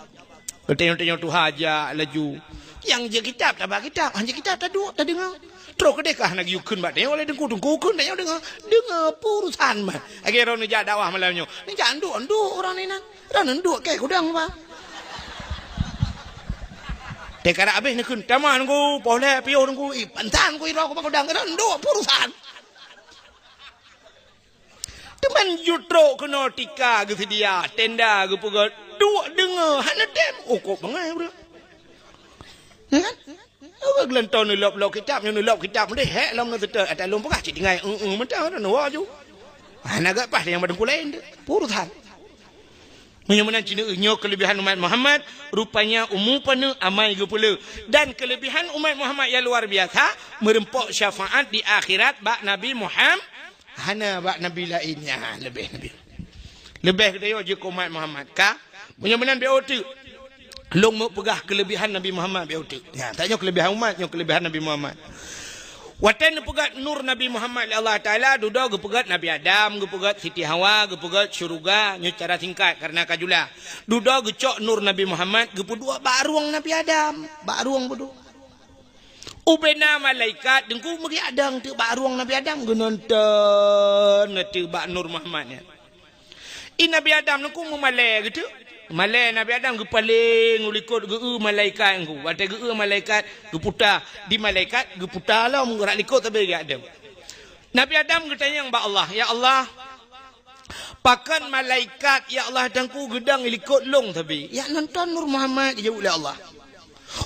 Tanyoe-tanyoe tuha jak laju. Nyang jeuet kitab, taba kitab, han jeuet kitab, taduek, tadeungoe. Trok keudeh ka hana geuyue kheun bak tanyoe lé Teungku, Teungku kheun tanyoe deungoe. Deungoe peue urusan mah. Lagèe droeneuh jak dakwah malam nyoe. Neujak nduk-nduk ureueng inan. Droeneuh nduk kèe kudang ba. Teuka dak abéh neukheun, tamah Teungku, poh lhèe piôh Teungku, ih, pantan ku iroe ku bak kudang, droeneuh nduk peue urusan. Teuma ju trok keunoe tika geuseudia, tenda geupeugah, duek deungoe, hana tem, oh, kok bangai, bro. Ya kan? Ureuëng geuleuntong neulop-lop kitab, nyoe neulop kitab deh, hék lom neuteutôt, ata lôn peugah cit tinggai, eu-eu mantong neuwoe ju. Hana geupaih nyang badong kulén teuh. Peue urusan. Meunyoe meunan cit nyoe keulebihan umat Muhammad, rupanya umu paneuk amai geupeuleueh. Dan keulebihan umat Muhammad nyang luar biasa, meureumpok syafaat di akhirat bak Nabi Muhammad. Hana bak nabi laén nyan leubeh nabi. Leubeh geutanyoe jeuet keu umat Muhammad. Ka? Meunyoe meunan bèk uteuk. Lôn meu peugah keulebihan Nabi Muhammad bèk uteuk. Nyan, tanyoe keulebihan umat, nyoe keulebihan Nabi Muhammad. Watèe neupeugöt nur Nabi Muhammad lé Allah Taala, dudoe geupeugöt Nabi Adam, geupeugöt Siti Hawa, geupeugöt syeuruga, nyoe cara singkat kareuna ka jula. Dudoe geucok nur Nabi Muhammad, geupeuduek bak rueng Nabi Adam, bak rueng peuduek. Ubena malaikat teungku meugiak dong teuk bak rueng Nabi Adam geunonton teuk bak nur Muhammad nyan. I Nabi Adam teungku meumalèe geuteuk. Malèe Nabi Adam geupaleng u likot geu-eu malaikat teungku. Watèe geu-eu malaikat geuputa, di malaikat geuputa lom geura likot sabe giak dong. Nabi Adam geutanyong bak Allah, "Ya Allah, pakon malaikat, ya Allah, teungku geudong i likot lôn sabe?" "Yak nonton nur Muhammad," geujaweueb lé Allah.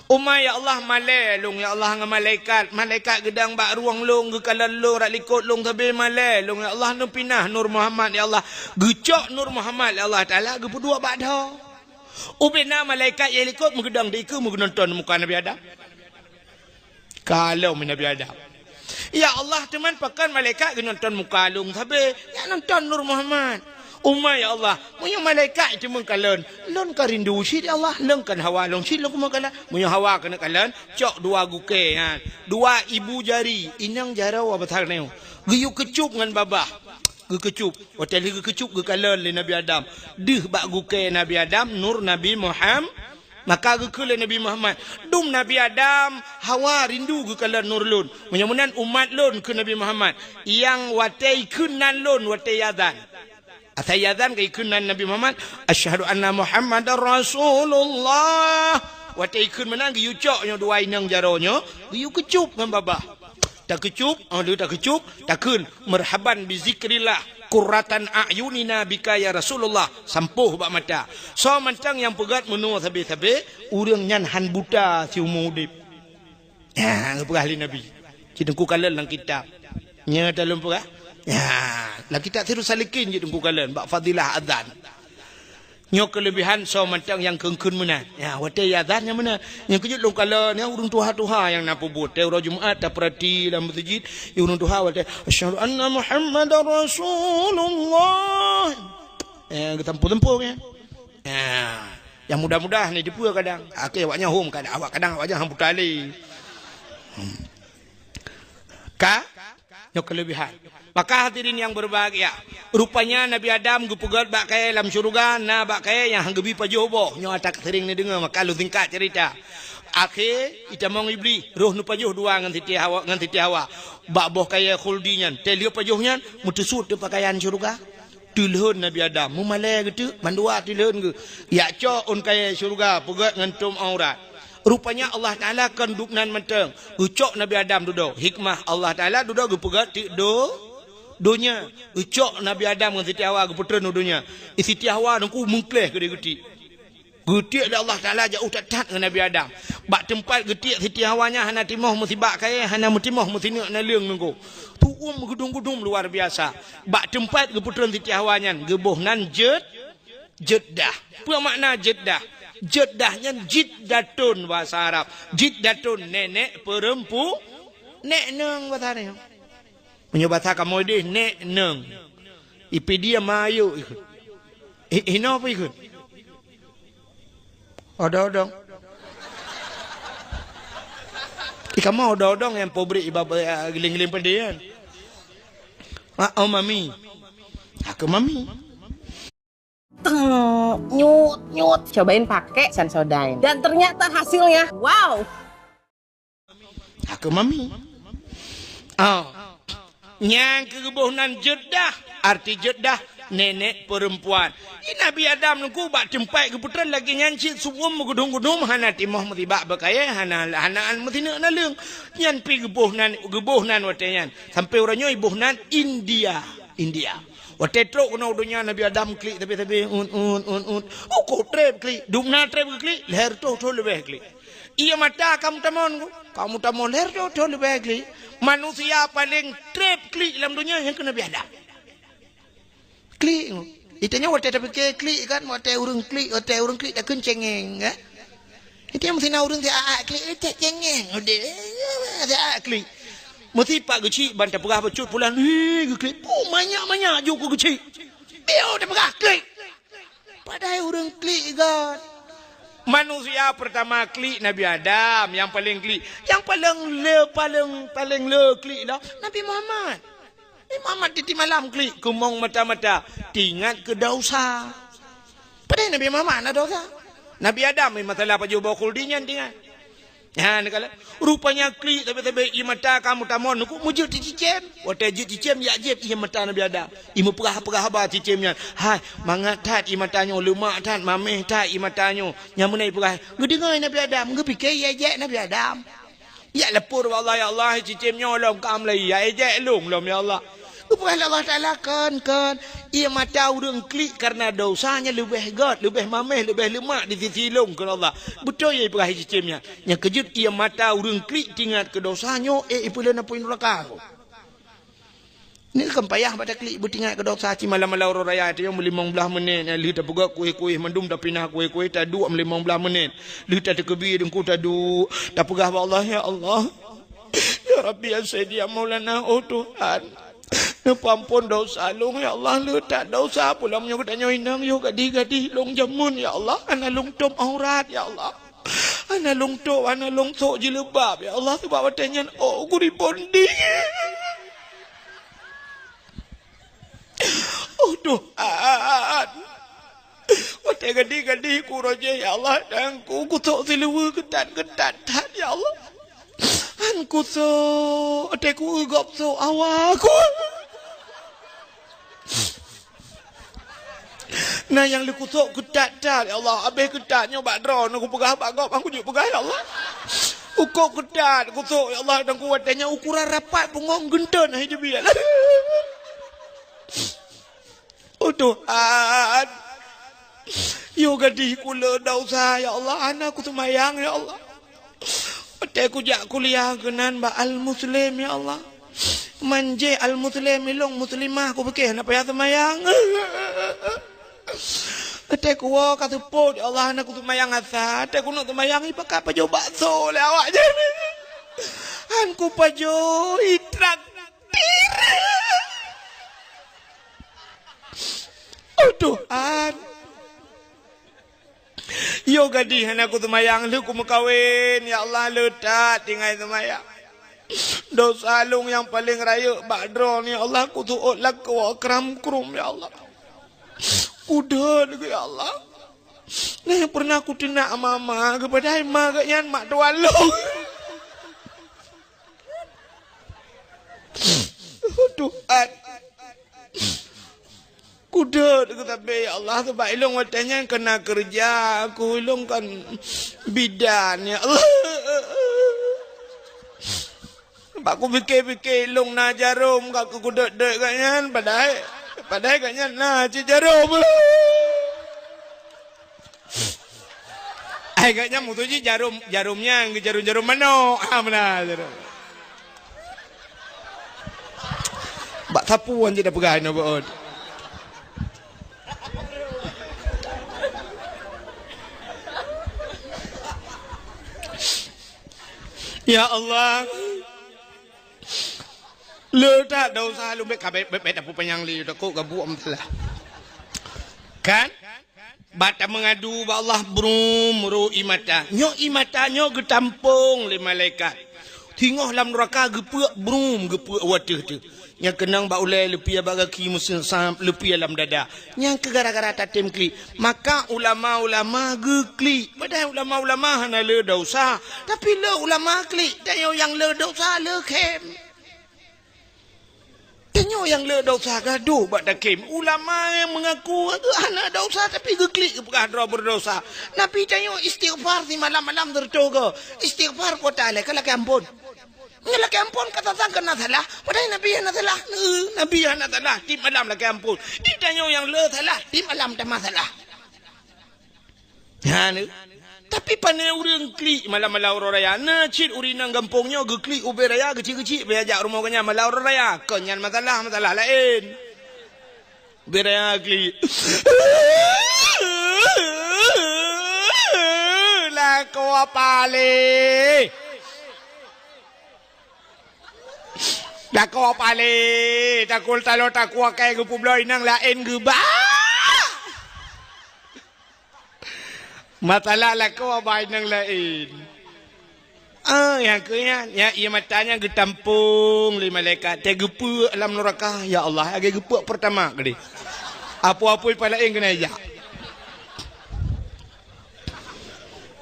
"Uma, ya Allah, malèe lôn, ya Allah, ngon malaikat. Malaikat geudong bak rueng lôn, geukalon lôn, rot likot lôn sabe malèe lôn, ya Allah, neupinah nur Muhammad, ya Allah." Geucok nur Muhammad lé Allah Taala, geupeuduek bak dhoe. Ubena malaikat nyang likot meugeudong di keue meugeunonton muka Nabi Adam. Kalon Nabi Adam. "Ya Allah, teuma pakon malaikat geunonton muka lôn sabe, yak nonton nur Muhammad." "Uma, ya Allah, meunyoe malaikat teuma kalon, lôn ka rindu cit, ya Allah, lôn kan hawa lôn cit lôn keumeung kalon. Meunyoe hawa keuneuk kalon, cok dua gukée nyan, dua ibu jari, inong jaroe basa nyoe, geuyue keucup ngon babah." Geukeucup. Watèe lheueh geukeucup geukalon lé Nabi Adam. Deuh bak gukée Nabi Adam, nur Nabi Muhammad. Maka geukheun lé Nabi Muhammad, "Dum Nabi Adam, hawa rindu geukalon nur lôn. Meunyoe meunan umat lôn," kheun Nabi Muhammad, "nyang watèe ikheun nan lôn watèe azan." Asai azan ka ikheun nan Nabi Muhammad, "Asyhadu anna Muhammadar Rasulullah." Watèe ikheun meunan geuyue cok nyoe dua inong jaroe nyoe, geuyue keucup ngon babah. Takeucup, oh, lheueh takeucup, takheun, "Marhaban bi zikrillah, qurratan a'yunina bika ya Rasulullah," sampôh bak mata. Soe mantong nyang peugöt meunoe sabe-sabe, ureuëng nyan han buta siumu udeb. Nyan geupeugah lé Nabi. Cit teungku kalon lam kitab. Nyan ata lôn peugah. Nyan, lam kitab Sirus Salikin cit teungku kalon bak fadilah azan. Nyoe keulebihan soe mantong nyang kheun-kheun meunan. Ya, watèe azan nyan meunan. Nyang keujeuet lôn kalon, nyan ureuëng tuha-tuha nyang na peubuet. Watèe uroe Jumat tapeurati lam meuseujid, ureuëng tuha watèe, "Asyhadu anna Muhammadar Rasulullah." Eh, geutampu-tampu nyan. Ya, nyang mudah-mudah ni dipeue kadang. Akhé awaknyan hom kadang, awak kadang awaknyan han buta lé. Hmm. Ka? Nyoe keulebihan. Maka hadirin nyang berbahagia, rupanya Nabi Adam geupeugöt bak kayèe lam syeuruga, na bak kayèe nyang han geubi pajoh boh. Nyoe ata seuring neudeungoe, maka lôn singkat ceurita. Akhé itamong Iblih, roh neupajoh dua ngon Siti Hawa, ngon Siti Hawa. Bak boh kayèe khuldi nyan, teuh lheueh pajoh nyan, meuteusut teuk pakaian syeuruga. Teulhon Nabi Adam, meumalèe geuteuk, mandua teulhon geuh. Yak cok ôn kayèe syeuruga, peugöt ngon tom aurat. Rupanya Allah Taala kon dum nan mantong. Geucok Nabi Adam dudoe. Hikmah Allah Taala dudoe geupeugöt teuk do-, donya. Geucok Nabi Adam ngon Siti Hawa geupeutreun u donya. Siti Hawa teungku meukleh keudeh geutiek. Geutiek lé Allah Taala jauh that-that ngon Nabi Adam. Bak teumpat geutiek Siti Hawa nyan hana timoh meusibak kayèe, hana meutimoh meusineuk naleueng teungku. Tuom geudum-geudum luar biasa. Bak teumpat geupeutreun Siti Hawa nyan geuboh nan Jed-, Jeddah. Peue makna Jeddah? Jeddah nyan jiddatun bahasa Arab. Jiddatun, nenek perempu-, nek nong bahasa nyoe. Meunyoe bahasa kamoe deh, nek nong. Ipidie mayuk ikheun. I-, inoe peue ikheun? Odong-odong. I kamoe odong-odong nyang pabrik iba-, eh, giling-giling peudeh nyan. Ah, oh, mami. Aku mami. Teng, nyut, nyut. Cobain pakai Sensodyne. Dan ternyata hasilnya, wow. Aku mami. Oh. Nyang keuboh nan Jeddah, arti Jeddah, nenek perempuan. Di Nabi Adam teungku bak teumpat geupeutreun lagèe nyan cit, su'um meugeudum-geudum, hana timoh meusibak beukayèe, hana, hana an meusineuk naleueng. Nyan pi geuboh nan, geuboh nan watèe nyan. Sampoe uroe nyoe iboh nan India. India. Watèe trok keunoe u donya Nabi Adam klik sabe-sabe, un, un, un, un. Ukoh treb klik, dum na treb geuklik, lhèe reutôh thôn leubeh klik. Ié mata ka meutamong, ka meutamong lhèe reutôh thôn leubeh klik. Manusia paleng treb klik lam donya nyan keuh Nabi Adam. Klik. Itanyoe watèe tapike klik kan, watèe ureueng klik, watèe ureueng klik takheun cengeng, kan? Itanyoe meusinan ureueng siat-at klik, eh, cek cengeng, udeh, siat-at klik. Meusipat geuchik ban tapeugah bacut pulan, "Hi, geuklik." Puh, manyak-manyak ju keu geuchik. Bieu tapeugah klik. Padahai ureueng klik gèt. Manusia peurtama klik Nabi Adam, nyang paleng klik. Nyang paleng le, paleng, paleng le klik dah Nabi Muhammad. Nabi Muhammad tiep-tiep malam klik, keumong mata-mata, teuingat keu desya. Padahai Nabi Muhammad hana desya. Nabi Adam, eh, masalah pajoh boh khuldi nyan teuingat. Nyan, neukalon. Rupanya klik sabe-sabe ié mata ka meutamong, neukuk meujeuet cicém. Watèe jeuet cicém, jak jieb ié mata Nabi Adam. Imeupeugah-peugah haba cicém nyan. Hai, mangat that ié mata nyoe, leumak that, maméh that ié mata nyoe. Nyang meunan ipeugah, geudeungoe Nabi Adam, geupike ié jek Nabi Adam. Jak lapor bak Allah, "Ya Allah, cicém nyoe lom ka meulayeue, ié jek lôn lom, ya Allah." Geupeugah lé Allah Taala, "Kon, kon, ié mata ureueng klik kareuna desya nyan leubeh gèt, leubeh maméh, leubeh leumak di sisi lôn," kheun Allah. Beutôi ié ipeugah cicém nyan. Nyang keujeuet ié mata ureueng klik teuingat keu desya nyoe, eh, ipeuleueng apui nuraka. Nyoe kan payah bak taklik beuteuingat keu desya, ci malam-malam uroe raya, tanyoe meulimong blaih menit, lheueh tapeugöt kuéh-kuéh, mandum tapinah kuéh-kuéh, taduek meulimong blaih menit. Lheueh tateukeubi deungku taduek, tapeugah bak Allah, "Ya Allah, ya Rabbi, ya Sayyidi, ya Maulana, oh Tuhan, neupeuampon desya lôn, ya Allah, le that desya pulang meunyoe geutanyoe inong yoh gadih-gadih lôn jameun, ya Allah, hana lôn tôb aurat, ya Allah." Hana lôn tôb, hana lôn sôk jilbab, ya Allah, sabab watèe nyan ôk ku ribon dingin. Oh Tuhan, watèe gadih-gadih ku rôh jih, ya Allah, dan ku, ku sôk siluweue keutat-keutat that, ya Allah. Han ku sôk, watèe ku eu gob sôk awa ku. Na nyang lheueh kusôk keutat-tat, ya Allah. Abéh keutat nyoe bak droeneuh kupeugah bak gob, han kujeuet peugah, ya Allah. Ukôb keutat kusôk, ya Allah, dan ku watèe nyan ukuran rapat punggông geunteun hai teubiet. Oh Tuhan. Yoh gadih ku le desya, ya Allah. Hana kuseumayang, ya Allah. Watèe kujak kuliah keunan bak Al-Muslim, ya Allah. Man jih Al-Muslim, ilôn Muslimah, kupike hana payah seumayang. Watèe kuwoe ka seupôt, ya Allah, hana kuseumayang asa. Watèe kuneuk seumayang, ipakat pajoh bakso lé awak nyan. Han kupajoh, itraktir. Oh Tuhan. Yoh gadih hana kuseumayang, lheueh kumeukawen, ya Allah, le that tinggai seumayang. Desya lôn nyang paleng rayeuk bak droeneuh, ya Allah, kuseuôt lakoe kram-krum, ya Allah. Kudeuet lagèe, ya Allah. Nah, nyang pernah kuteunak mama, geupadahai ma geuh nyan mak tuan lôn. Oh Tuhan. Kudeuet keu sabe, ya Allah, sabab ilôn watèe nyan keuneuk keureuja, aku ilôn kan bidan, ya Allah. Bak kupike-pike ilôn na jarom ka kudeuet-deuet gobnyan, padahai, padahai gobnyan na cit jarom. Ai, gobnyan musoh jih jarom, jarom nyan, jarom-jarom manok. Ah, meunan jarom. Bak sapu han jeuet tapeugah inoe beuôt. Ya Allah. Le that desya lôn, bèk ka, bèk, bèk, bèk tapeupanyang lé, takot gabuek masalah. Kan? Bak tameungadu bak Allah, brum, roh ié mata. Nyoe ié mata nyoe geutampông lé malaikat. Singoh lam nuraka geupeuek, brum, geupeuek u ateueh teuh. Nyang keunong bak ulèe, leupie bak gaki, meuseusam, leupie lam dada. Nyan keuh gara-gara tatem klik. Maka ulama-ulama geuklik. Padahai ulama-ulama hana le desya. Tapi le ulama klik. Tanyoe nyang le desya, le khém. Tanyoe nyang le desya gadôh bak takhém. Ulama nyang meungaku hana desya, tapi geuklik geupeugah droe beudesya. Nabi tanyoe istighfar simalam-malam sireutôh goe. Istighfar po teuh lé ka lakèe amphon. Nyoe lakèe amphon ka tasangka na salah, padahai Nabi hana salah. Neu, Nabi hana salah, tiep malam lakèe amphon. Di tanyoe nyang le salah, tiep malam tamah salah. Nyan, neu. Tapi pane ureuëng klik malam-malam uroe raya? Na cit ureuëng inong gampông nyoe geuklik ubé raya geucik-geucik, payah jak rumoh geuh nyan malam uroe raya. Kon nyan masalah, masalah laén. Ubé raya klik. Lakoe palé. Lakoe palé. Takul taloe takue kayée geupubloe inong laén geuba. Masalah lakoe bak inong laén. Ah, nyang keu nyan, nyang ié mata nyan geutampong lé malaikat, teugeupeuek lam neuraka. Ya Allah, lagée geupeuek peurtama keudeh. Apo-apo pih laén keuneuk jak.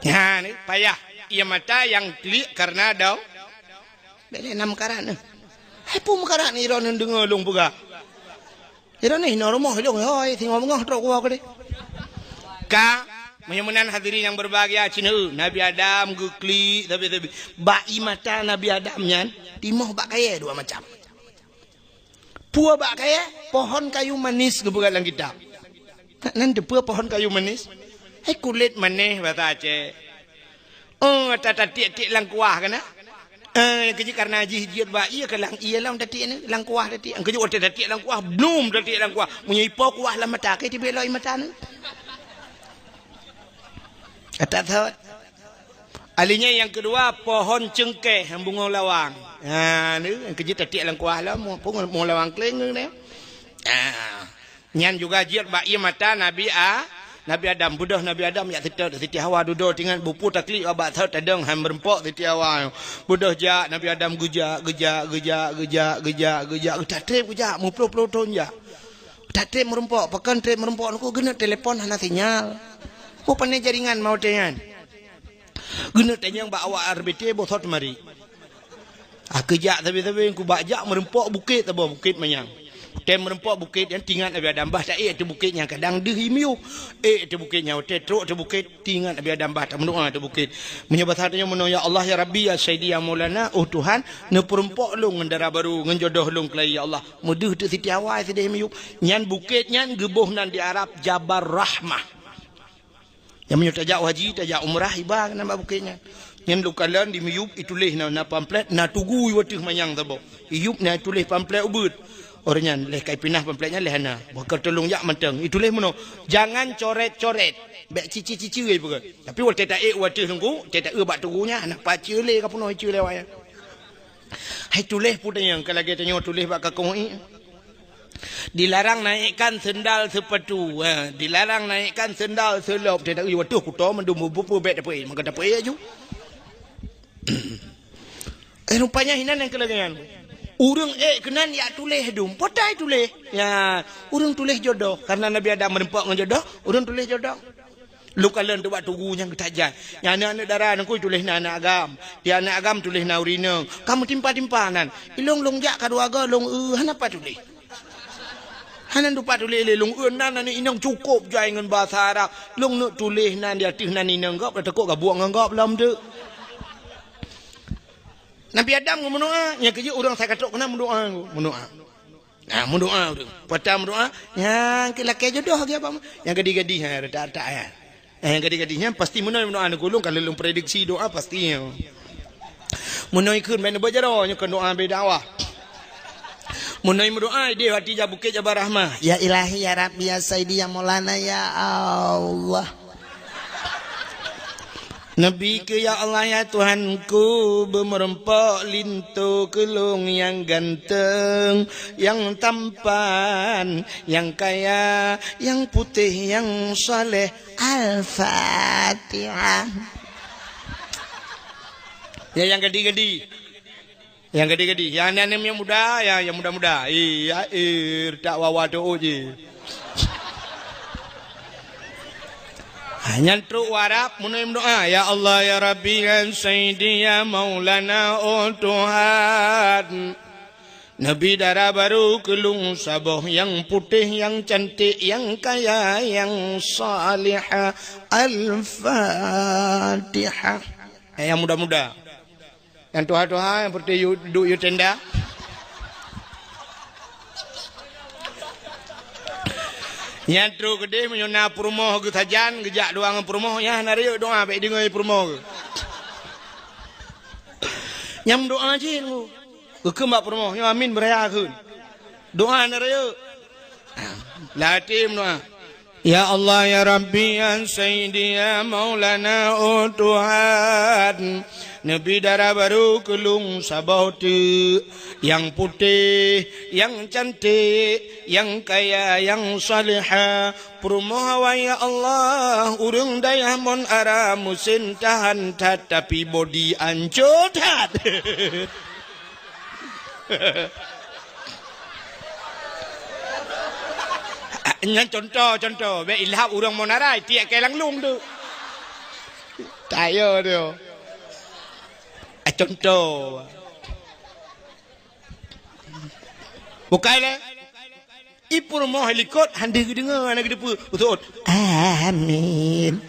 Nyan, payah. Ié mata nyang klik kareuna dong. Bék lé na meukarat nyoe. Hai peue meukarat nyoe, droeneuh deungoe lôn peugah. Droeneuh inoe rumoh lôn, hôi, singoh beungoh trok kuwoe keudeh. Ka, meunyoe meunan hadirin nyang berbahagia, cit nyoe, Nabi Adam geuklik sabe-sabe. Bak ié mata Nabi Adam nyan, timoh bak kayée dua macam. Peue bak kayée? Pohon kayu manis geupeugah lam kitab. Nan teupeue pohon kayu manis? Hai kulét manéh basa Aceh. Oh, ta-, tatiek-tiek lam kuah kan? Eh, nyang keuh jih kareuna jih jeuet bak ié keuh lam ié lom tatiek ni, lam kuah tatiek. Nyang keuh jih watée tatiek lam kuah, blum tatiek lam kuah. Meunyoe ipo kuah lam mata, keu tibée lom ié mata ni. Ata thot. Ahli nyan nyang keudua, pohon ceungkéh nyang bungong lawang. Ha, ni nyang keuh jih tatiek lam kuah lom, bungong, bungong lawang kléng ni. Ha. Nyan juga jeuet bak ié mata Nabi A-, Nabi Adam. Beudôh Nabi Adam jak seutôt Siti Hawa dudoe tingat bupu taklik bak thot tadong hai meurumpok Siti Hawa. Beudôh jak Nabi Adam geujak, geujak, geujak, geujak, geujak, geujak, geutak treb geujak, meuploh-ploh thon jak. Geutak treb meurumpok, pakon treb meurumpok nyan keuh geuneuk telepon hana sinyal. Peue pané jaringan maute nyan. Geuneuk tanyong bak awak R B T boh thot teumari. Ah, keujak sabe-sabe, kubak jak meurumpok bukét saboh, Bukét Manyang. Tem meurumpok bukét nyan tingat Nabi Adam bah taék ateueh bukét nyan kadang deuh i miyueb. Ék ateueh bukét nyan, watée trok ateueh bukét tingat Nabi Adam bah tameudoá ateueh bukét. Meunyoe basa tanyoe meunoe, "Ya Allah, ya Rabbi, ya Sayyidi, ya Maulana, oh Tuhan, neupeurumpok lôn ngon dara barô, ngon jodoh lôn keulayi, ya Allah." Meudeuh teuk Siti Hawa sideh i miyueb. Nyan bukét nyan geuboh nan di Arab Jabal Rahmah. Nyang meunyoe tajak u haji, tajak umrah, iba keunan bak bukét nyan. Nyan lôn kalon di miyueb ituléh na, na pamflet, na tugu i ateueh manyang saboh. Iyueb na ituléh pamflet ubeuet. Óh lheueh nyan lheueh ka ipinah pamflet nyan lheueh hana. Bak ka teuh lôn jak mantong. Ituléh meunoe, "Jangan coret-coret." Bék cici-cici ipeugah. Tapi watée taék u ateueh teungku, watée taeu bak tugu nyan, hana pace lé ka peunoh ice lé awak nyan. Hai tuléh peue tanyong, ka lagée tanyoe tuléh bak kakong ié. Dilarang naikkan sendal sepatu. Ha, dilarang naikkan sendal selop. Teudak, "Ui, waduh, kuto mandum bubu bek dapur air." Maka dapur air aju. Eh, rupanya hinan nyang keulagian. Ureuëng ék keunan yak tuléh dum. Potai tuléh. Ya, ureuëng tuléh jodoh. Karena Nabi Adam meureumpok ngon jodoh, ureuëng tuléh jodoh. Lôn kalon teuh bak tugu nyang geutajak. Nyang aneuk-aneuk dara nangku tuléh na aneuk agam. Di aneuk agam tuléh na ureuëng inong. Ka meutimpa-timpa nan. Ilong lôn jak ka dua go lôn eu hana pat tuléh. Hana dupat tuléh lé lôn eu nan aneuk inong cukôp jai ngon basa Arab. Lôn neuk tuléh nan di ateueh nan inong gob, takot gabuek ngon gob lom teuk. Nabi Adam ngon meudoá, nyang keujeuet ureuëng sakatok keunan meudoá, meudoá. Nah, meudoá ureuëng. Peue ata meudoá, nyang keu lakée jodoh lagée apa? Nyang gadih-gadih, ha, retak-retak, ya. Eh, nyang gadih-gadih nyan pasti meunoe meudoá nangku lôn, kalau lôn prediksi doá pasti, ya. Meunoe ikheun, ban neuba jaroe, nyoe keu doá beda wah. Meunoe meudoá, idéh hati jak bukét Jabal Rahmah. Ya Ilahi, ya Rabbi, ya Sayyidi, ya Maulana, ya Allah. Neubri keu, ya Allah, ya Tuhanku, beumeurumpok linto keu lôn nyang ganteng, nyang tampan, nyang kaya, nyang putéh, nyang saleh. Al-Fatihah. Ya, nyang gadih-gadih. Nyang gadih-gadih, nyang aneuk-aneuk nyang muda, ya, nyang muda-muda. Eh, ya, eh, retak wawa teuôt jih. Ha, nyan trok u Arab, meunoe meudoá, "Ya Allah, ya Rabbi, ya Sayyidi, ya Maulana, oh Tuhan. Neubri dara barô keu lôn saboh nyang putéh, nyang cantik, nyang kaya, nyang salihah." Al-Fatihah. Eh, nyang muda-muda. Nyang tuha-tuha nyang peureute yue, duek yue tenda. Nyan trok keudeh meunyoe na peurumoh geusajan, geujak doa ngon peurumoh, nyan hana rayeuk doa, bèk deungoe peurumoh geuh. Nyan doa cit ngon. Geukheun bak peurumoh, nyoe amin beuraya kheun. Doa hana rayeuk. Latih meudoa. Ya Allah, ya Rabbi, ya Sayyidi, ya Maulana, oh Tuhan, neubi dara barô keu lôn saboh teuk, nyang putéh, nyang cantik, nyang kaya, nyang salehah. Peurumoh awai, ya Allah, ureueng dayah mon ara, meusén tahan that, tapi bodi ancô that. Nyan contoh, contoh. Bèk ilham ureueng mon ara, tiek keu lam lôn tu. Tayo tu. Ah, contoh. Bukai lé. I peurumoh likot hana geudeungoe, hana geuteupeue. Beutôi. Amin.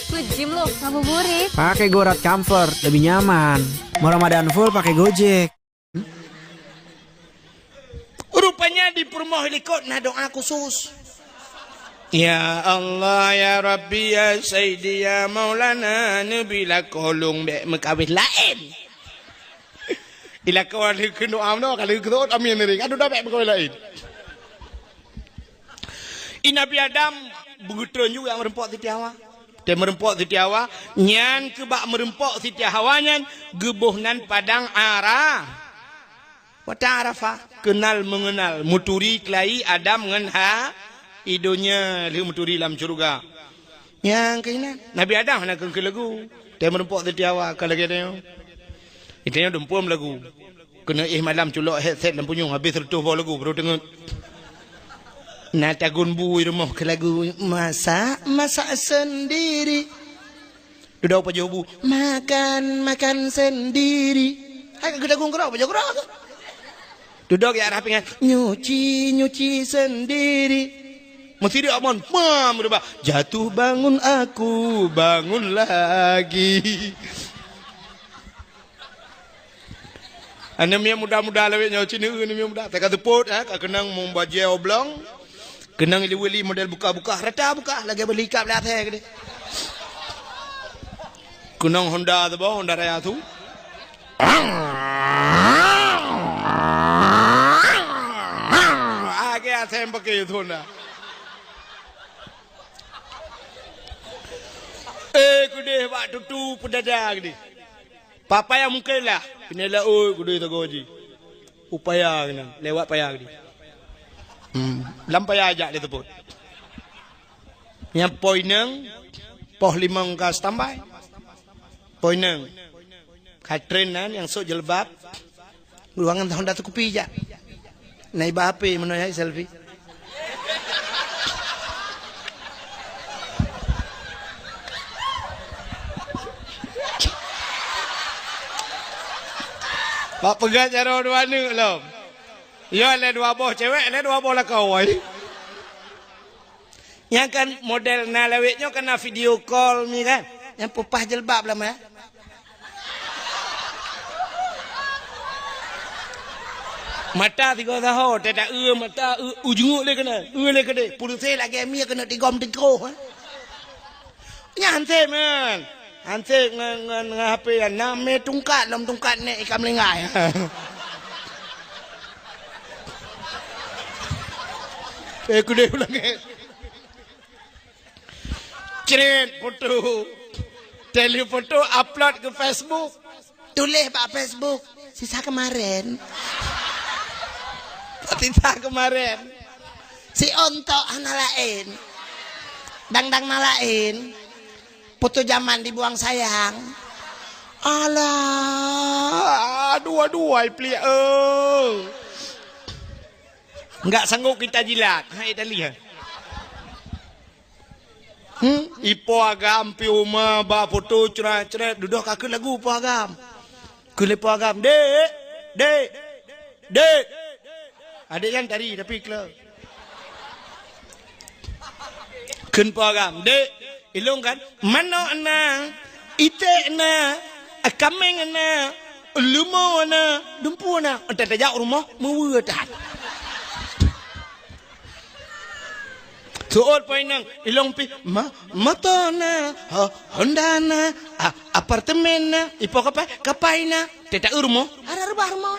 Peuet jeuem lom ngabuburit. Pakai Gorat Comfort, lebih nyaman. Mau Ramadan full pakai Gojek. Rupanya di peurumoh likot na doa khusus. Ya Allah, ya Rabbi, ya Sayyidi, ya Maulana, neubi lakoe lôn bèk meukawén laén. Ilakoe lheueh keunoe amnoe, ka lheueh keunoe amin nyoe, aduh, dah bèk meukawén laén. I Nabi Adam beugeutrön juga meureumpok Siti Hawa. Watèe meureumpok Siti Hawa, nyan keu bak meureumpok Siti Hawa nyan geuboh nan padang Ara-, padang Arafah. Keunal meungeunal, meuturi keulayi Adam ngon Ha-, i donya lheueh meuturi lam syeuruga. Nyang keuh inan, Nabi Adam hana keu-, keu lagu. Watèe meureumpok Siti Hawa ka lagèe nyoe. Geutanyoe dumpeue meulagu. Keuneuk éh malam culok headset lam punyueng, habéh seureutôh boh lagu, baru teungeut. Na tagun bu i rumoh keu lagu, masak, masak sendiri. Dudoe pajoh bu, makan, makan sendiri. Hai ka geutagun keudroe, pajoh keudroe. Dudoe jak rhah pingan, nyuci, nyuci sendiri. Meusidroe mon, mam, reubah. Jatuh bangun aku, bangun lagi. Aneuk miet muda-muda lawét nyoe, ci neu aneuk miet muda. Teuka seupôt, eh, ka keunong meubajèe oblong. Keunong liwili model buka-buka, rata buka, lagèe beulikap lé asèe keudéh. Keunong Honda saboh, Honda Raya su. Lagèe asèe paké su Honda. Eh, keudéh bak tutu peudada keudéh. Papa nyang mungken lah. Keuneuk lé oi keudéh sagoe jih. U paya keunan, lewat paya keudéh. Hmm, lam paya jak lé seupôt. Nyang poh inong, poh limong ka standby. Poh inong. Ka tren nan nyang sôk jilbab. Ruangan Honda Scoopy jak. Na iba H P meunoe hai selfie. Bak peugah jaroe dua aneuk lom. Yo lé dua boh cewek, lé dua boh lakoe. Nyan kan model na lawét nyoe kan na video call mi kan. Nyang peupah jilbab lama. Mata tiga saho, teuka eu mata, eu, u junguk lé keunan, eu lé keudéh. Pulsa lagèe mi keuneuk tigom tigoh, eh. Nyan hansép man. Hansép ngon, ngon, ngon H P nyan. Na mé tungkat lom tungkat nèk ikan meulinggai. Eh, keudéh u langét. Cret foto. Teuka foto upload keu Facebook. Tuléh bak Facebook, "Sisa kemarin." Sisa kemarin. Si ontok hana laén. Dang-dang na laén. Foto zaman dibuang sayang. Alah, aduh, aduh, ai pliek, eh. Enggak sanggup kita jilat. Hai, dah lihat. Hmm? Ipo agam pi uma ba foto cret-cret, dudoe ka kheun lagu po agam. Kheun lé po agam, "Dek, dek, dek." Adek nyan tari tapi klo. Kheun po agam, "Dek, ilong kan, manok na, iték na, kaméng na, leumo na, dumpu na." Entat tajak rumoh, meuweue that. Tuot poh inong, ilong pih, ma-, moto na, ho-, honda na, a-, apartemen na, ipo kapai, kapai na, teuta rumoh, ara reubah rumoh.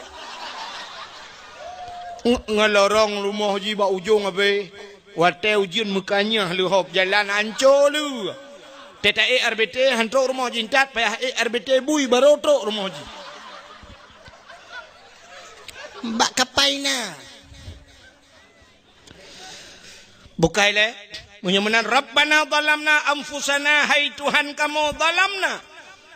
Ng-, ngeulorong rumoh jih bak ujong abéh. Watée ujeuen meukanyah leuhop jalan anco lé. Teuta ék R B T, han trok rumoh jih intat, payah ék R B T bui barô trok rumoh jih. Bak kapai na. Bukai lé, meunyoe meunan, "Rabbana zalamna anfusana," hai Tuhan kamoe, "zalamna,"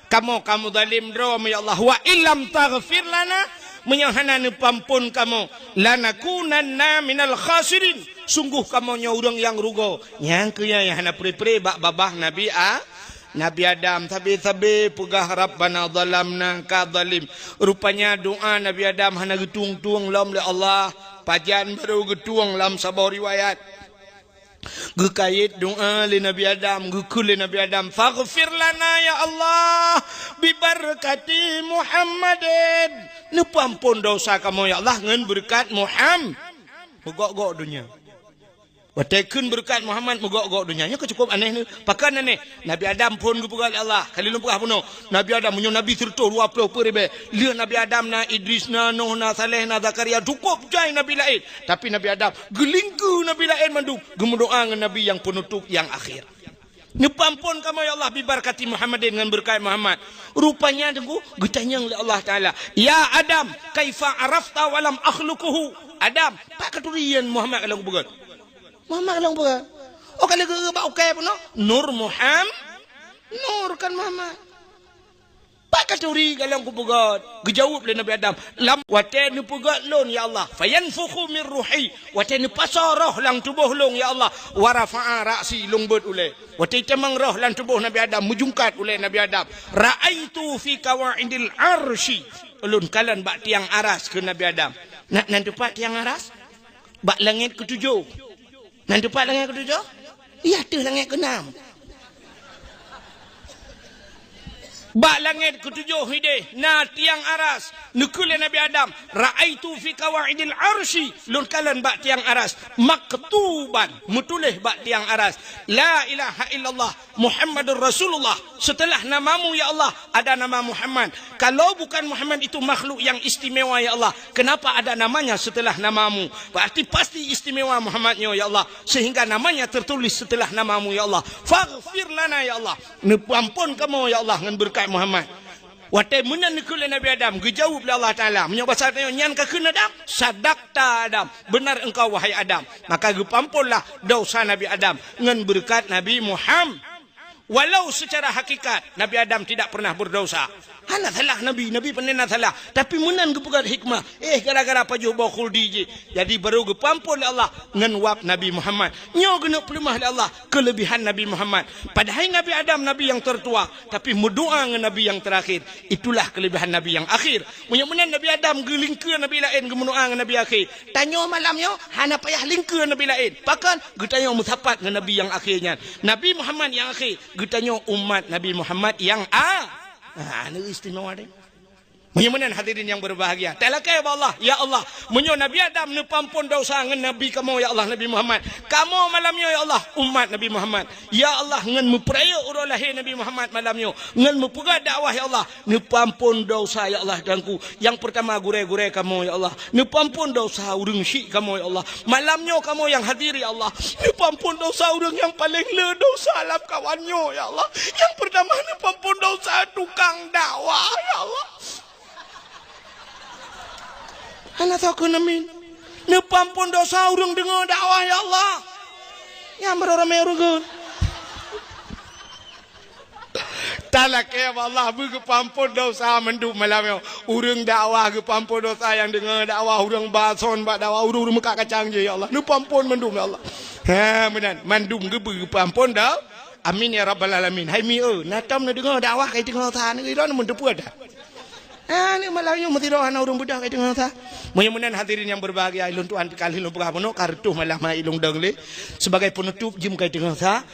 kamoe, kamoe zalim droe, ya Allah, "wa illam taghfir lana," meunyoe hana neupeuampon kamoe, "lanakunanna minal khasirin," sungguh kamoe nyoe ureuëng nyang rugoe. Nyang keuh nyan nyang hana pre-pre bak babah Nabi A-, Nabi Adam, sabe-sabe peugah, "Rabbana zalamna," ka zalim. Rupanya doa Nabi Adam hana geutueng-tueng lom lé Allah. Pajan barô geutueng lam saboh riwayat. Geukayét doa lé Nabi Adam, geukheun lé Nabi Adam, "Faghfir lana ya Allah, bibarakati Muhammadin." Neupeuampon dosa kamoe ya Allah ngon beureukat Muham-, meugok-gok donya. Watée kheun beureukat Muhammad meugok-gok donya, nyoe ka cukup aneh nyoe. Pakon aneh? Nabi Adam phon geupeugah lé Allah, ka lheueh lôn peugah bunoe. Nabi Adam meunyoe nabi sireutôh dua ploh peuet ribée. Lheueh Nabi Adam na Idris, na Nuh, na Saleh, na Zakaria, cukup jai nabi laén. Tapi Nabi Adam geulingkeue nabi laén mandum, geumeudoá ngon nabi nyang peunutôp nyang akhé. Neupeuampon kamoe ya Allah bibarakati Muhammadin, ngon beureukat Muhammad. Rupanya teungku geutanyong lé Allah Taala, "Ya Adam, kaifa arafta wa lam akhluquhu?" Adam, pat katuri nyan Muhammad ka lôn peugah? Muhammad ka lôn peugah. Oh, ka lheueh geu-, bak ukai bunoe? Nur Muham-, Nur kan Muhammad. Pat katuri ka lôn kupeugét? Geujaweueb lé Nabi Adam, "Lam watée neupeugét lôn, ya Allah, fayanfukhu min ruhi, watée neupasoe roh lam tuboh lôn, ya Allah, wa rafa'a ra'si, lôn beuet ulée." Watée itamong roh lam tuboh Nabi Adam, meujungkat ulée Nabi Adam, "Ra'aitu fi qawaidil arsy," ulôn kalon bak tiang aras, kheun Nabi Adam. Na, na teupat tiang aras? Bak langét keutujoh. Na teupat langét keutujoh? Iya, teuh langét keunam. Bak langét keutujoh idéh na tiang aras. Neukheun lé Nabi Adam, "Ra'aitu fi qawaidil arsy," lôn kalon bak tiang aras, "maktuban," meutuléh bak tiang aras, "La ilaha illallah Muhammadur Rasulullah." Setelah namamu, ya Allah, ada nama Muhammad. Kalau bukan Muhammad itu makhluk yang istimewa, ya Allah, kenapa ada namanya setelah namamu? Berarti pasti istimewa Muhammad nyoe, ya Allah, sehingga namanya tertulis setelah namamu, ya Allah. Faghfir lana, ya Allah. Neupeuampon kamoe, ya Allah, ngon beureukat Muhammad. Watée meunan neukheun lé Nabi Adam, geujaweueb lé Allah Taala. Meunyoe basa tanyoe, nyan ka kheun Adam, "Sadaqta Adam, benar engkau wahai Adam." Maka geupeuamponlah dosa Nabi Adam ngon beureukat Nabi Muham-, walau secara hakikat Nabi Adam tidak pernah berdosa. Hana salah Nabi, Nabi pandai na salah. Tapi meunan geupeugah hikmah, eh, gara-gara pajoh boh khuldi jih. Jadi baru geupeuampon lé Allah ngon wab Nabi Muhammad. Nyoe geuneuk peuleumah lé Allah keulebihan Nabi Muhammad. Padahai Nabi Adam nabi nyang tertua, tapi meudoá ngon nabi nyang terakhir. Itulah keulebihan nabi nyang akhir. Meunyoe meunan Nabi Adam geulingkeue nabi laén geumeudoá ngon nabi akhé, tanyoe malam nyoe hana payah lingkeue nabi laén. Pakon? Geutanyoe meusapat ngon nabi nyang akhé nyan. Nabi Muhammad nyang akhé, geutanyoe umat Nabi Muhammad nyang a-, ha, nyoe istimewa deh. Meunyoe meunan hadirin nyang berbahagia, talakée bak Allah, "Ya Allah, meunyoe Nabi Adam neupeuampon dosa ngon Nabi kamoe, ya Allah, Nabi Muhammad, kamoe malam nyoe, ya Allah, umat Nabi Muhammad, ya Allah, ngon meupeurayeuk uroe lahé Nabi Muhammad malam nyoe, ngon meupeugah dakwah, ya Allah, neupeuampon dosa, ya Allah, Tuhanku. Nyang peurtama gurée-gurée kamoe, ya Allah, neupeuampon dosa ureuëng syik kamoe, ya Allah. Malam nyoe kamoe nyang hadir, ya Allah, neupeuampon dosa ureuëng nyang paleng le dosa lam kawan nyoe, ya Allah. Nyang peurtama neupeuampon dosa tukang dakwah, ya Allah." Hana soe kheun amin. Neupeuampon dosa ureuëng deungoe dakwah, ya Allah. Nyang barô ramé ureuëng kheun. Talakée bak Allah, beu geupeuampon dosa mandum malam nyoe. Ureuëng dakwah geupeuampon dosa, nyang deungoe dakwah, ureuëng ba son bak dakwah, ureuëng-ureuëng meukat kacang jih, ya Allah. Neupeuampon mandum, ya Allah. Ha, meunan, mandum geubeu geupeuampon do-, amin ya rabbal alamin. Hai mi, eu, na tom neudeungoe dakwah kai teungoe sa, neu droe neumeuteupeu dah. Ah, ni malam nyoe meusidroe hana ureuëng beudôh kai teungoe sa. Meunyoe meunan hadirin nyang berbahagia, ilôn tuan kali lôn peugah bunoe ka reutôh malam hai ilôn dong lé. Sebagai penutup jeuem kai teungoe sa.